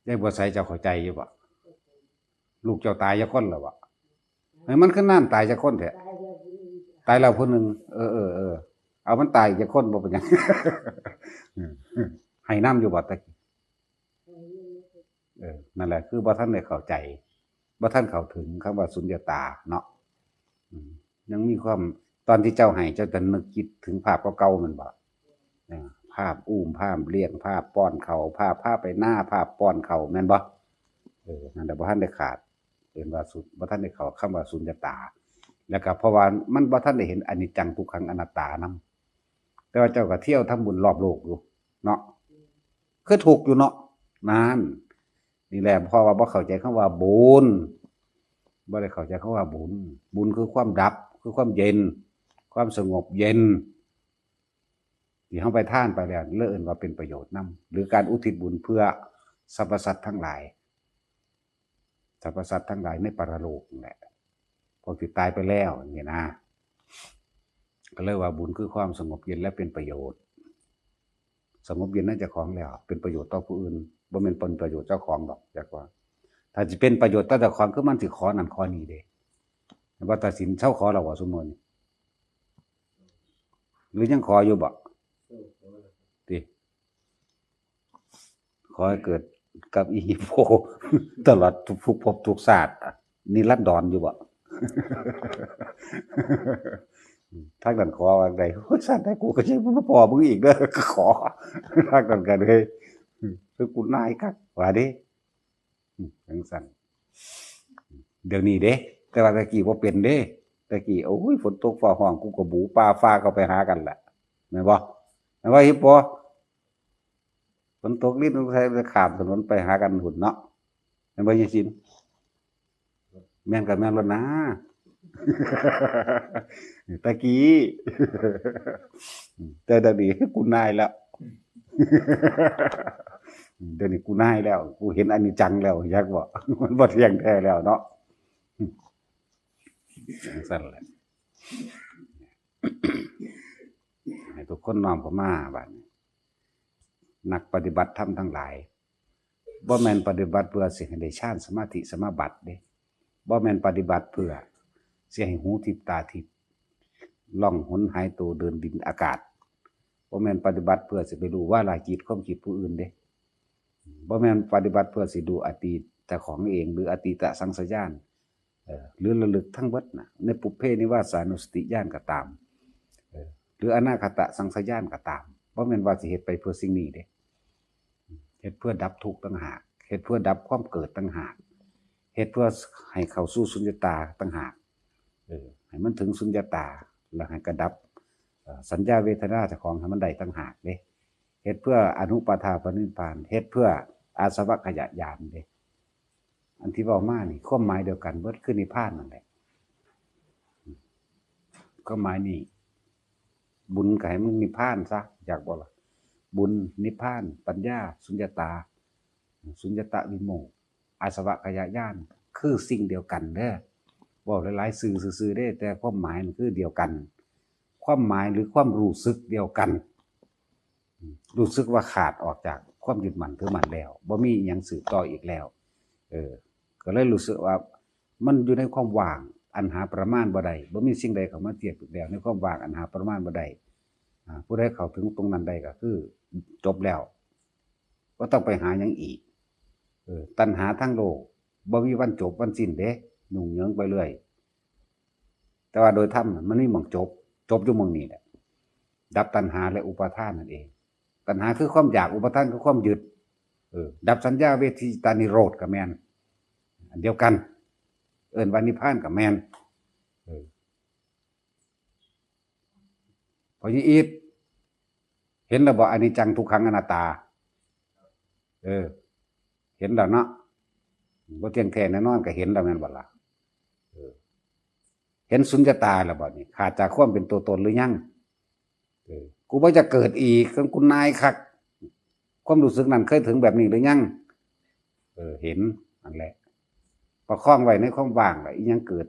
ยายบัวใส เจ้าเข้าใจอยู่บ่? ลูกเจ้าตายจักคนแล้วบ่? เฮ้ย มันคือนั่นตายจักคนแท้? ตายแล้วผู้หนึ่ง เออ เออ เออ เอามันตายจักคนบ่เป็นหยัง ให้นำอยู่บ่ตะกี้? เออ นั่นแหละ คือบ่ทันได้เข้าใจ บ่ทันเข้าถึงคำว่าสุญญตาเนาะ อืม ยังมีความ ตอนที่เจ้าให้ เจ้าจะนึกคิดถึงภาพเก่าๆ แม่นบ่? เออ ภาพอุ้ม ภาพเลี้ยง ภาพป้อนข้าว ภาพพาไปนา ภาพป้อนข้าว แม่นบ่? เออ นั่นแหละ บ่ทันได้ขาด เอิ้นว่าสุญ- บ่ทันได้เข้าคำว่าสุญญตา แล้วก็เพราะว่ามันบ่ทันได้เห็นอนิจจังทุกขังอนัตตานำ แต่ว่าเจ้าก็เที่ยวทำบุญรอบโลกอยู่เนาะ คือทุกข์อยู่เนาะ นั่น นี่แหละ เพราะว่าบ่เข้าใจคำว่าบุญ บ่ได้เข้าใจคำว่าบุญ บุญคือความดับ คือความเย็น ความสงบเย็น ที่เฮาไปทานไปแล้ว เลยเอิ้นว่าเป็นประโยชน์นำ หรือการอุทิศบุญเพื่อสรรพสัตว์ทั้งหลาย สรรพสัตว์ทั้งหลายในปรโลกนั่นแหละ พวกที่ตายไปแล้วนี่นะ ก็เลยว่าบุญคือความสงบเย็นและเป็นประโยชน์ สงบเย็นในเจ้าของแล้ว เป็นประโยชน์ต่อผู้อื่น บ่แม่นเป็นประโยชน์เจ้าของดอก จักว่า ถ้าสิเป็นประโยชน์ต่อเจ้าของ คือมันสิขอนั่นขอนี่เด้ ว่าตัดสินเซาขอแล้วบ่ซุมื้อนี้ หรือยังขออยู่บ่? ติ ขอให้เกิดกับอีโพตลอดทุกภพทุกชาติ นิรันดรอยู่บ่? ทางนั้นขอว่าได โอ้ย ชาติใดกูก็ยังบ่พ้อมึงอีกเด้อ ขอ ทางนั้นก็เลย คือกูนายคัก ว่าเด้ อืม จั่งซั้น เดี๋ยวนี้เด้ แต่ว่าแต่กี้บ่เป็นเด้ แต่กี้ โอ้ย ฝนตกฟ้าฮ้อง กูก็บูป่าฟ้าเข้าไปหากันแหละ แม่นบ่? แม่นบ่ อีโพ? ฝนตกรินใส่ข้ามถนนไปหากันพุ้นเนาะ แม่นบ่ ยายสิน? แม่นก็แม่นแล้วนะ แต่กี้ แต่เดี๋ยวนี้กูนายแล้ว เดี๋ยวนี้กูนายแล้ว กูเห็นอนิจจังแล้ว จักบ่ มันบ่เที่ยงแท้แล้วเนาะ จั่งซั้นแหละ ให้ทุกคนน้อมเข้ามาบัดนี้ นักปฏิบัติธรรมทั้งหลาย บ่แม่นปฏิบัติเพื่อสิให้ได้ฌานสมาธิสมาบัติเด้ บ่แม่นปฏิบัติเพื่อสิให้หูทิพย์ตาทิพย์ ล่องหนหายตัวเดินดินอากาศ บ่แม่นปฏิบัติเพื่อสิไปรู้วาระจิตความคิดผู้อื่นเด้ บ่แม่นปฏิบัติเพื่อสิรู้อดีตเจ้าของเอง หรืออดีตสังสญาณ เอ่อ หรือระลึกทั้งเบิดน่ะ ในปุพเพนิวาสานุสติญาณก็ตาม เอ่อ หรืออนาคตสังสญาณก็ตาม บ่แม่นว่าสิเฮ็ดไปเพื่อสิ่งนี้เด้ เฮ็ดเพื่อดับทุกข์ต่างหาก เฮ็ดเพื่อดับความเกิดต่างหาก เฮ็ดเพื่อให้เข้าสู่สุญญตาต่างหาก เออ ให้มันถึงสุญญตา แล้วให้กระดับ เอ่อ สัญญาเวทนาเจ้าของให้มันได้ต่างหากเด้ เฮ็ดเพื่ออนุปาทาปรินิพพาน เฮ็ดเพื่ออาสวัคคยญาณเด้ อันที่เว้ามานี่ ความหมายเดียวกันเบิด คือนิพพานนั่นแหละ ความหมายนี่ บุญก็ให้มันนิพพานซะ อยากบ่ล่ะ บุญ นิพพาน ปัญญา สุญญตา สุญญตวิโมกข์ อาสวัคคยญาณ คือสิ่งเดียวกันเด้อ เว้าหลายๆ ชื่อซื่อๆ เด้ แต่ความหมายมันคือเดียวกัน ความหมายหรือความรู้สึกเดียวกัน รู้สึกว่าขาดออกจากความยึดมั่นถือมั่นแล้ว บ่มีอิหยังสืบต่ออีกแล้ว เออ ก็เลยรู้สึกว่ามันอยู่ในความว่าง อันหาประมาณบ่ได้ บ่มีสิ่งใดเข้ามาเทียบอีกแล้ว ในความว่างอันหาประมาณบ่ได้ อ่า ผู้ใดเข้าถึงตรงนั้นได้ก็คือจบแล้ว บ่ต้องไปหาหยังอีก เออ ตัณหาทางโลก บ่มีวันจบวันสิ้นเด้ ยุ่งเหยิงไปเรื่อย แต่ว่าโดยธรรมน่ะมันมีหม่องจบ จบอยู่หม่องนี้แหละ ดับตัณหาและอุปาทานนั่นเอง ตัณหาคือความอยาก อุปาทานคือความยึด เออ ดับสัญญาเวทยิตานิโรธก็แม่น อันเดียวกัน เอิ้นว่านิพพานก็แม่น เออ พ่อใหญ่อีท เห็นแล้วบ่ อนิจจังทุกขังอนัตตา เออ เห็นแล้วเนาะ บ่เที่ยงแท้แน่นอนก็เห็นแล้วแม่นบ่ล่ะ เออ เห็นสุญญตาแล้วบ่นี่ ขาดจากความเป็นตัวตนหรือยัง เออ กูบ่จะเกิดอีก กูนายคัก ความรู้สึกนั้นเคยถึงแบบนี้หรือยัง เออ เห็น นั่นแหละ ประคองไว้ในความว่างล่ะ อิหยังเกิด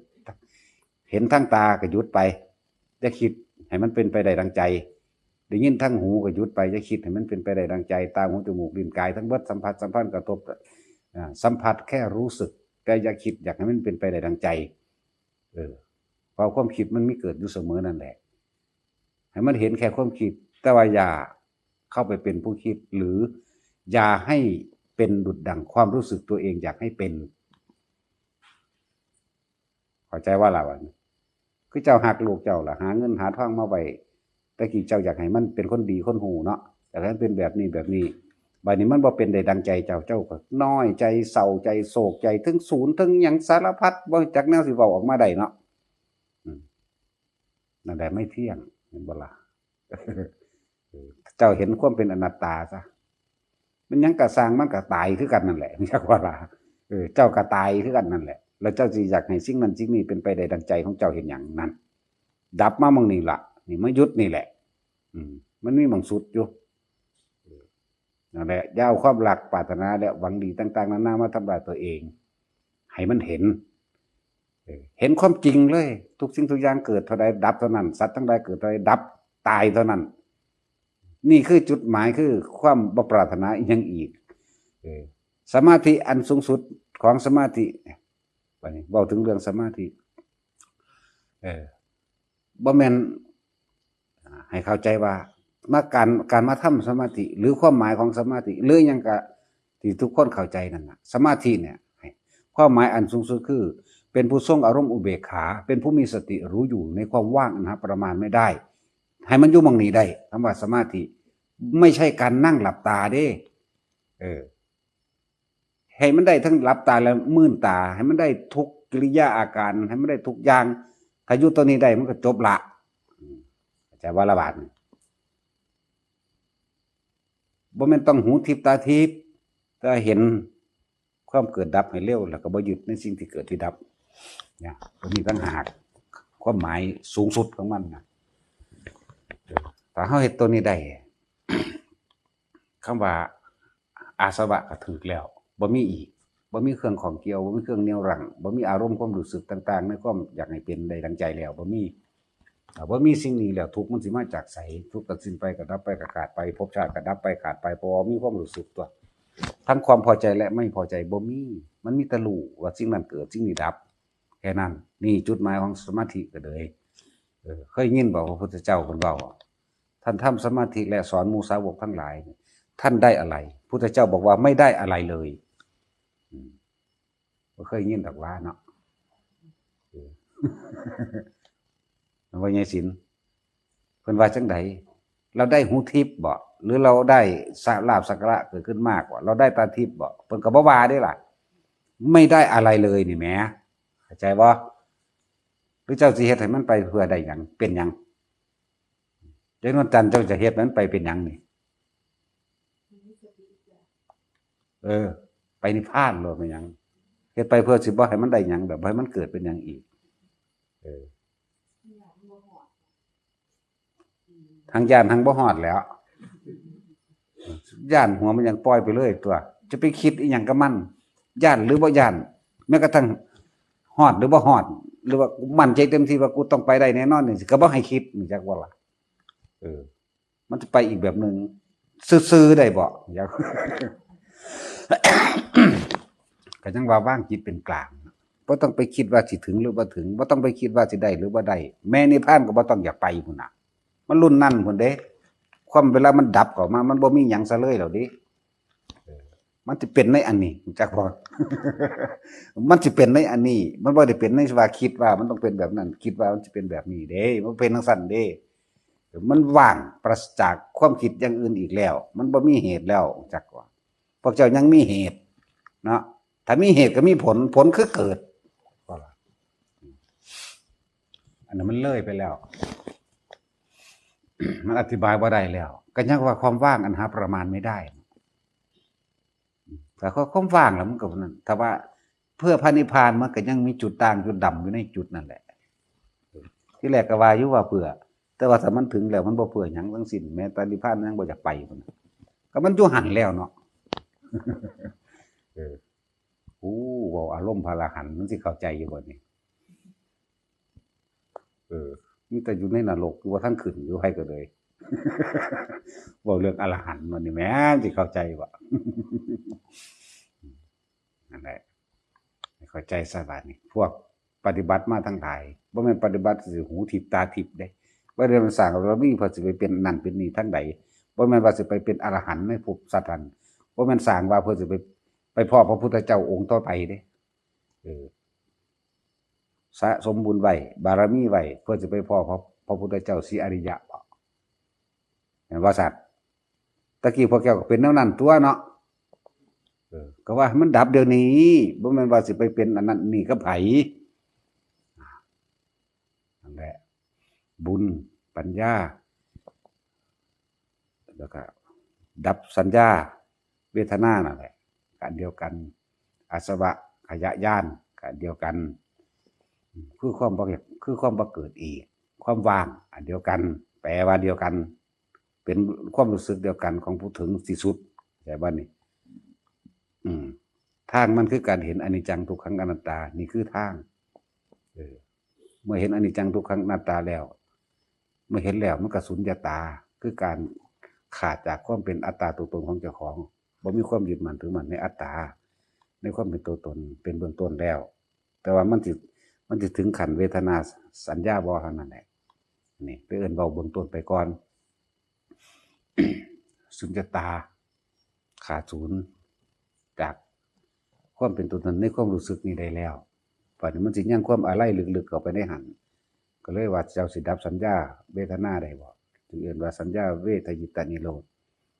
เห็นทางตาก็หยุดไป อย่าคิดให้มันเป็นไปได้ดังใจ ได้ยินทางหูก็หยุดไป อย่าคิดให้มันเป็นไปได้ดังใจ ตา หู จมูก ลิ้น กาย ทั้งเบิด สัมผัส สัมพันธ์ กระทบ อ่า สัมผัสแค่รู้สึก แต่อย่าคิดอยากให้มันเป็นไปได้ดังใจ เออ เพราะความคิดมันมีเกิดอยู่เสมอนั่นแหละ ให้มันเห็นแค่ความคิด แต่ว่าอย่าเข้าไปเป็นผู้คิด หรืออย่าให้เป็นดุจดั่งความรู้สึกตัวเองอยากให้เป็น เข้าใจว่าล่ะวะ คือเจ้าฮักลูกเจ้าล่ะ หาเงินหาทองมาไว้ แต่กี้เจ้าอยากให้มันเป็นคนดีคนฮู้เนาะ อยากให้มันเป็นแบบนี้แบบนี้ บัดนี้มันบ่เป็นได้ดังใจเจ้า เจ้าก็น้อยใจ เศร้าใจ โศกใจ ทั้งสูญทั้งหยังสารพัด บ่จักแนวสิเว้าออกมาได้เนาะ อืม นั่นแหละไม่เที่ยง เห็นบ่ล่ะ เออ เจ้าเห็นความเป็นอนัตตาซะ มันหยังกะซ่าง มันกะตายคือกันนั่นแหละ จักว่าล่ะ เออ เจ้ากะตายคือกันนั่นแหละ แล้วเจ้าสิอยากให้สิ่งนั้นสิ่งนี้เป็นไปได้ดังใจของเจ้าเห็นหยังนั่น ดับมาหม่องนี้ล่ะ นี่มาหยุดนี่แหละ อืม มันมีหม่องสุดอยู่ เออ นั่นแหละ อย่าเอาความรักปรารถนาและหวังดีต่างๆ นานามาทำลายตัวเอง ให้มันเห็น เออ เห็นความจริงเลย ทุกสิ่งทุกอย่างเกิดเท่าใดดับเท่านั้น สัตว์ทั้งหลายเกิดเท่าใดดับ ตายเท่านั้น นี่คือจุดหมาย คือความบ่ปรารถนาอิหยังอีก เออ สมาธิอันสูงสุดของสมาธิ บัดนี้เว้าถึงเรื่องสมาธิ เออ บ่แม่น อ่า ให้เข้าใจว่า มาการ การมาทำสมาธิ หรือความหมายของสมาธิ หรือหยังกะที่ทุกคนเข้าใจนั่นน่ะ สมาธิเนี่ย ความหมายอันสูงสุดคือ เป็นผู้ทรงอารมณ์อุเบกขา เป็นผู้มีสติรู้อยู่ในความว่างอันหาประมาณไม่ได้ ให้มันอยู่หม่องนี้ได้ คำว่าสมาธิ ไม่ใช่การนั่งหลับตาเด้ เออ ให้มันได้ทั้งหลับตาและมืนตา ให้มันได้ทุกกิริยาอาการ ให้มันได้ทุกอย่าง ถ้าอยู่ตัวนี้ได้มันก็จบละ อืม เข้าใจว่าละบาดนี่ บ่แม่นต้องหูทิพย์ตาทิพย์ แต่เห็นความเกิดดับให้เร็ว แล้วก็บ่ยึดในสิ่งที่เกิดที่ดับ เนี่ย ตัวนี้ต่างหาก ความหมายสูงสุดของมันนะ ถ้าเฮาเฮ็ดตัวนี้ได้ คำว่าอาสวะก็ถูกแล้ว บ่มีอีก บ่มีเครื่องข้องเกี่ยว บ่มีเครื่องเหนี่ยวรั้ง บ่มีอารมณ์ความรู้สึกต่างๆ ในความอยากให้เป็นได้ดังใจแล้ว บ่มี ถ้าบ่มีสิ่งนี้แล้ว ทุกข์มันสิมาจากไส ทุกข์ก็สิ้นไป ก็ดับไป ก็ขาดไป ภพชาติก็ดับไป ขาดไป เพราะว่ามีความรู้สึกตัว ทั้งความพอใจและไม่พอใจบ่มี มันมีแต่รู้ว่าสิ่งนั้นเกิด สิ่งนี้ดับ แค่นั้น นี่จุดหมายของสมาธิก็เลย เออ เคยยินบอกว่าพระพุทธเจ้าเพิ่นเว้า ท่านทำสมาธิและสอนหมู่สาวกทั้งหลาย ท่านได้อะไร พุทธเจ้าบอกว่าไม่ได้อะไรเลย อืม บ่เคยยินดอกว่าเนาะ เออ มันว่าไงสิน เพิ่นว่าจังใด เราได้หูทิพย์บ่ หรือเราได้สะ ลาภสักการะเกิดขึ้นมากกว่า เราได้ตาทิพย์บ่ เพิ่นก็บ่ว่าเด้ล่ะ ไม่ได้อะไรเลยนี่แหม เข้าใจบ่ หรือเจ้าสิเฮ็ดให้มันไปเพื่อได้หยัง เป็นหยัง เจ้านวลจันทร์ เจ้าจะเฮ็ดมันไปเป็นหยังนี่ เออ ไปนิพพานโลด เป็นหยัง เฮ็ดไปเพื่อสิบ่ให้มันได้หยัง แบบบ่ให้มันเกิดเป็นหยังอีก เออ ทั้งย้านทั้งบ่ฮอดแล้ว ย้านหัวมันยังปล่อยไปเลยตัว จะไปคิดอีหยังกับมัน ย้านหรือบ่ย้าน แม้กระทั่งฮอดหรือบ่ฮอด หรือว่ากูมั่นใจเต็มที่ว่ากูต้องไปได้แน่นอนนี่ ก็บ่ให้คิด รู้จักบ่ล่ะ เออ มันจะไปอีกแบบหนึ่ง ซื่อๆได้บ่ อยาก ก็ยังว่าวางจิตเป็นกลาง บ่ต้องไปคิดว่าสิถึงหรือบ่ถึง บ่ต้องไปคิดว่าสิได้หรือบ่ได้ แม้นิพพานก็บ่ต้องอยากไปพุ้นน่ะ มันรุ่นนั้นพุ้นเด้ ความเวลามันดับเข้ามา มันบ่มีหยังซะเลยแล้วเด้ เออ มันสิเป็นในอันนี้ รู้จักบ่ มันสิเป็นในอันนี้ มันบ่ได้เป็นในว่าคิดว่ามันต้องเป็นแบบนั้น คิดว่ามันสิเป็นแบบนี้เด้ มันเป็นจั่งซั้นเด้ มันว่างปราศจากความคิดอย่างอื่นอีกแล้ว มันบ่มีเหตุแล้ว รู้จักบ่ พวกเจ้ายังมีเหตุเนาะ ถ้ามีเหตุก็มีผล ผลคือเกิด อันนั้นมันเลยไปแล้ว มันอธิบายบ่ได้แล้ว ก็ยังว่าความว่างอันหาประมาณไม่ได้ แต่ความว่างแล้วมันก็นั่น ถ้าว่าเพื่อพระนิพพานมันก็ยังมีจุดด่างจุดดำอยู่ในจุดนั่นแหละ ที่แรกก็ว่าอยู่ว่าเพื่อ แต่ว่าถ้ามันถึงแล้วมันบ่เพื่อหยังทั้งสิ้น แม้แต่นิพพานยังบ่อยากไปพุ้นน่ะ ก็มันอยู่หั่นแล้วเนาะ เออ โอ้ เว้าอารมณ์พระอรหันต์ มันสิเข้าใจอยู่บ่นี่ เออ มีแต่อยู่ในนรก อยู่บ่ทันขึ้น อยู่ไผก็เลย เว้าเรื่องอรหันต์วันนี้แหม สิเข้าใจบ่ นั่นแหละ ให้เข้าใจซะบาดนี้ พวกปฏิบัติมาทั้งหลาย บ่แม่นปฏิบัติสิหูทิพย์ตาทิพย์เด้ บ่ได้มาสร้างบารมีเพื่อสิไปเป็นนั่นเป็นนี่ทางใด บ่แม่นว่าสิไปเป็นอรหันต์ในภพสัตว์นั้น บ่แม่นสร้างว่าเพื่อสิไป ไปพ้อพระพุทธเจ้าองค์ต่อไปเด้ เออ สะสมบุญไว้ บารมีไว้ เพื่อสิไปพ้อพระ พระพุทธเจ้าศรีอริยะบ่ แม่นบ่สัตว์ ตะกี้พวกเจ้าก็เป็นแนวนั้นตัวเนาะ เออ ก็ว่าให้มันดับเดี๋ยวนี้ บ่แม่นว่าสิไปเป็นอันนั้นนี่กับไผ นั่นแหละ บุญ ปัญญา แล้วก็ดับสัญญา เวทนานั่นแหละ ก็อันเดียวกัน อาสวะขยะญาณ ก็อันเดียวกัน คือความบ่ คือความบ่เกิดอีก ความว่าง อันเดียวกัน แปลว่าเดียวกัน เป็นความรู้สึกเดียวกันของผู้ถึงที่สุด เข้าใจบ่นี่ อืม ทางมันคือการเห็นอนิจจังทุกขังอนัตตา นี่คือทาง เออ เมื่อเห็นอนิจจังทุกขังอนัตตาแล้ว เมื่อเห็นแล้วมันก็สุญญตา คือการขาดจากความเป็นอัตตาตัวตนของเจ้าของ บ่มีความยึดมั่นถือมั่นในอัตตา ในความเป็นตัวตน เป็นเบื้องต้นแล้ว แต่ว่ามันสิ มันสิถึงขั้นเวทนาสัญญาบ่เท่านั้นแหละ นี่ไปเอิ้นเว้าเบื้องต้นไปก่อน สุญญตา ขาดศูนย์ จากความเป็นตัวตนในความรู้สึกนี้ได้แล้ว บัดนี้มันสิยังความอาลัยลึกๆเข้าไปในหั่น ก็เลยว่าเจ้าสิดับสัญญาเวทนาได้บ่ จึงเอิ้นว่าสัญญาเวทยิตนิโรธ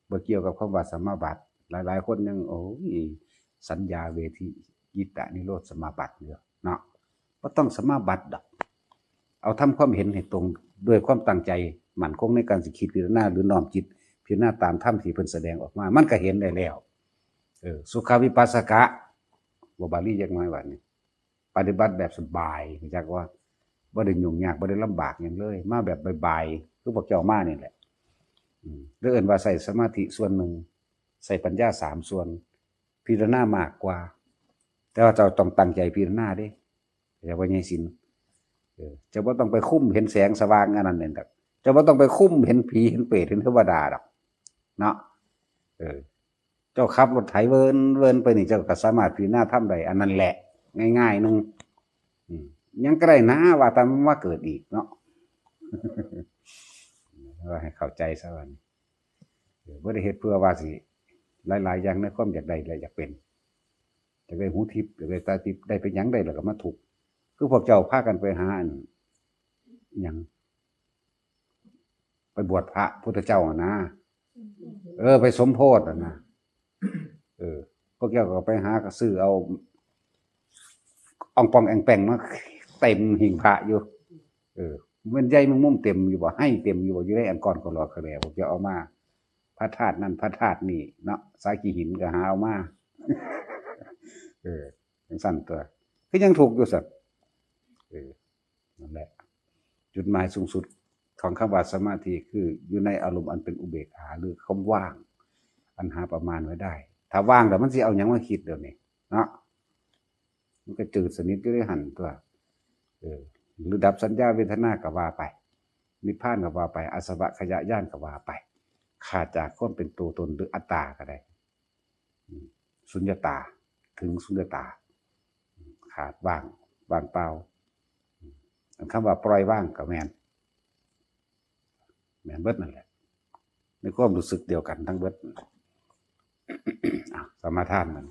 บ่เกี่ยวกับคำว่าสมาบัติ หลายๆคนยัง โอ้ย สัญญาเวทยิตนิโรธสมาบัติอยู่เนาะ บ่ต้องสมาบัติดอก เอาทำความเห็นให้ตรง ด้วยความตั้งใจมั่นคงในการสิคิดพิจารณา หรือน้อมจิตพิจารณาตามธรรมที่เพิ่นแสดงออกมา มันก็เห็นได้แล้ว เออ สุขวิปัสสกะ บ่บาลีจักหน่อยว่านี่ ปฏิบัติแบบสบาย รู้จักว่า บ่ได้ยุ่งยาก บ่ได้ลำบากหยังเลย มาแบบบายๆ คือพวกเจ้ามานี่แหละ อืม หรือเอิ้นว่าใช้สมาธิส่วนหนึ่ง ใช้ปัญญาสามส่วน พิจารณามากกว่า แต่ว่าเจ้าต้องตั้งใจพิจารณาเด้ อย่าว่าใหญ่สิน เออ เจ้าบ่ต้องไปคุมเห็นแสงสว่างอันนั้นนี่ดอก เจ้าบ่ต้องไปคุมเห็นผีเห็นเปรตเห็นเทวดาดอก เนาะ เออ เจ้าขับรถไถเวินเวินไปนี่ เจ้าก็สามารถพิจารณาธรรมได้ อันนั้นแหละ ง่ายๆหนึ่ง อืม ยังก็ได้นะ ว่าแต่มันมาเกิดอีกเนาะ ว่าให้เข้าใจซะว่านี่ เออ บ่ได้เฮ็ดเพื่อว่าสิ หลายๆอย่างในความอยากได้และอยากเป็น อยากได้หูทิพย์ อยากได้ตาทิพย์ ได้เป็นหยังได้แล้วก็มาทุกข์ คือพวกเจ้าพากันไปหาอัน หยัง ไปบวชพระพุทธเจ้าอะนะ เออ ไปสมโพธิอะนะ เออ พวกเจ้าก็ไปหาก็ซื้อเอา อ่องป่องแอ่งแป่งมาเต็มหิ้งพระอยู่ เออ มันใยแมงมุมเต็มอยู่บ่ ไฮ่เต็มอยู่บ่ อยู่ในอังกรก็หลอกเขาแล้ว พวกเจ้าเอามา พระธาตุนั่นพระธาตุนี่เนาะ สาขี้หินก็หาเอามา เออ จังซั่นตัว คือยังทุกข์อยู่ซั่น เออ นั่นแหละ จุดหมายสูงสุดของคำว่าสมาธิ คืออยู่ในอารมณ์อันเป็นอุเบกขา หรือความว่าง อันหาประมาณไม่ได้ ถ้าว่างแล้วมันสิเอาหยังมาคิดเดี๋ยวนี้ เนาะ มันก็จืดสนิทอยู่ในหั่นตัว เออ หรือดับสัญญาเวทนาก็ว่าไป นิพพานก็ว่าไป อาสวัคคยญาณก็ว่าไป ขาดจากความเป็นตัวตนหรืออัตตาก็ได้ อืม สุญญตา ถึงสุญญตา ขาด ว่าง ว่างเปล่า อืม อันคำว่าปล่อยว่างก็แม่น แม่นเบิดนั่นแหละ ในความรู้สึกเดียวกันทั้งเบิดนั่นแหละ อ่ะ สมาทานมัน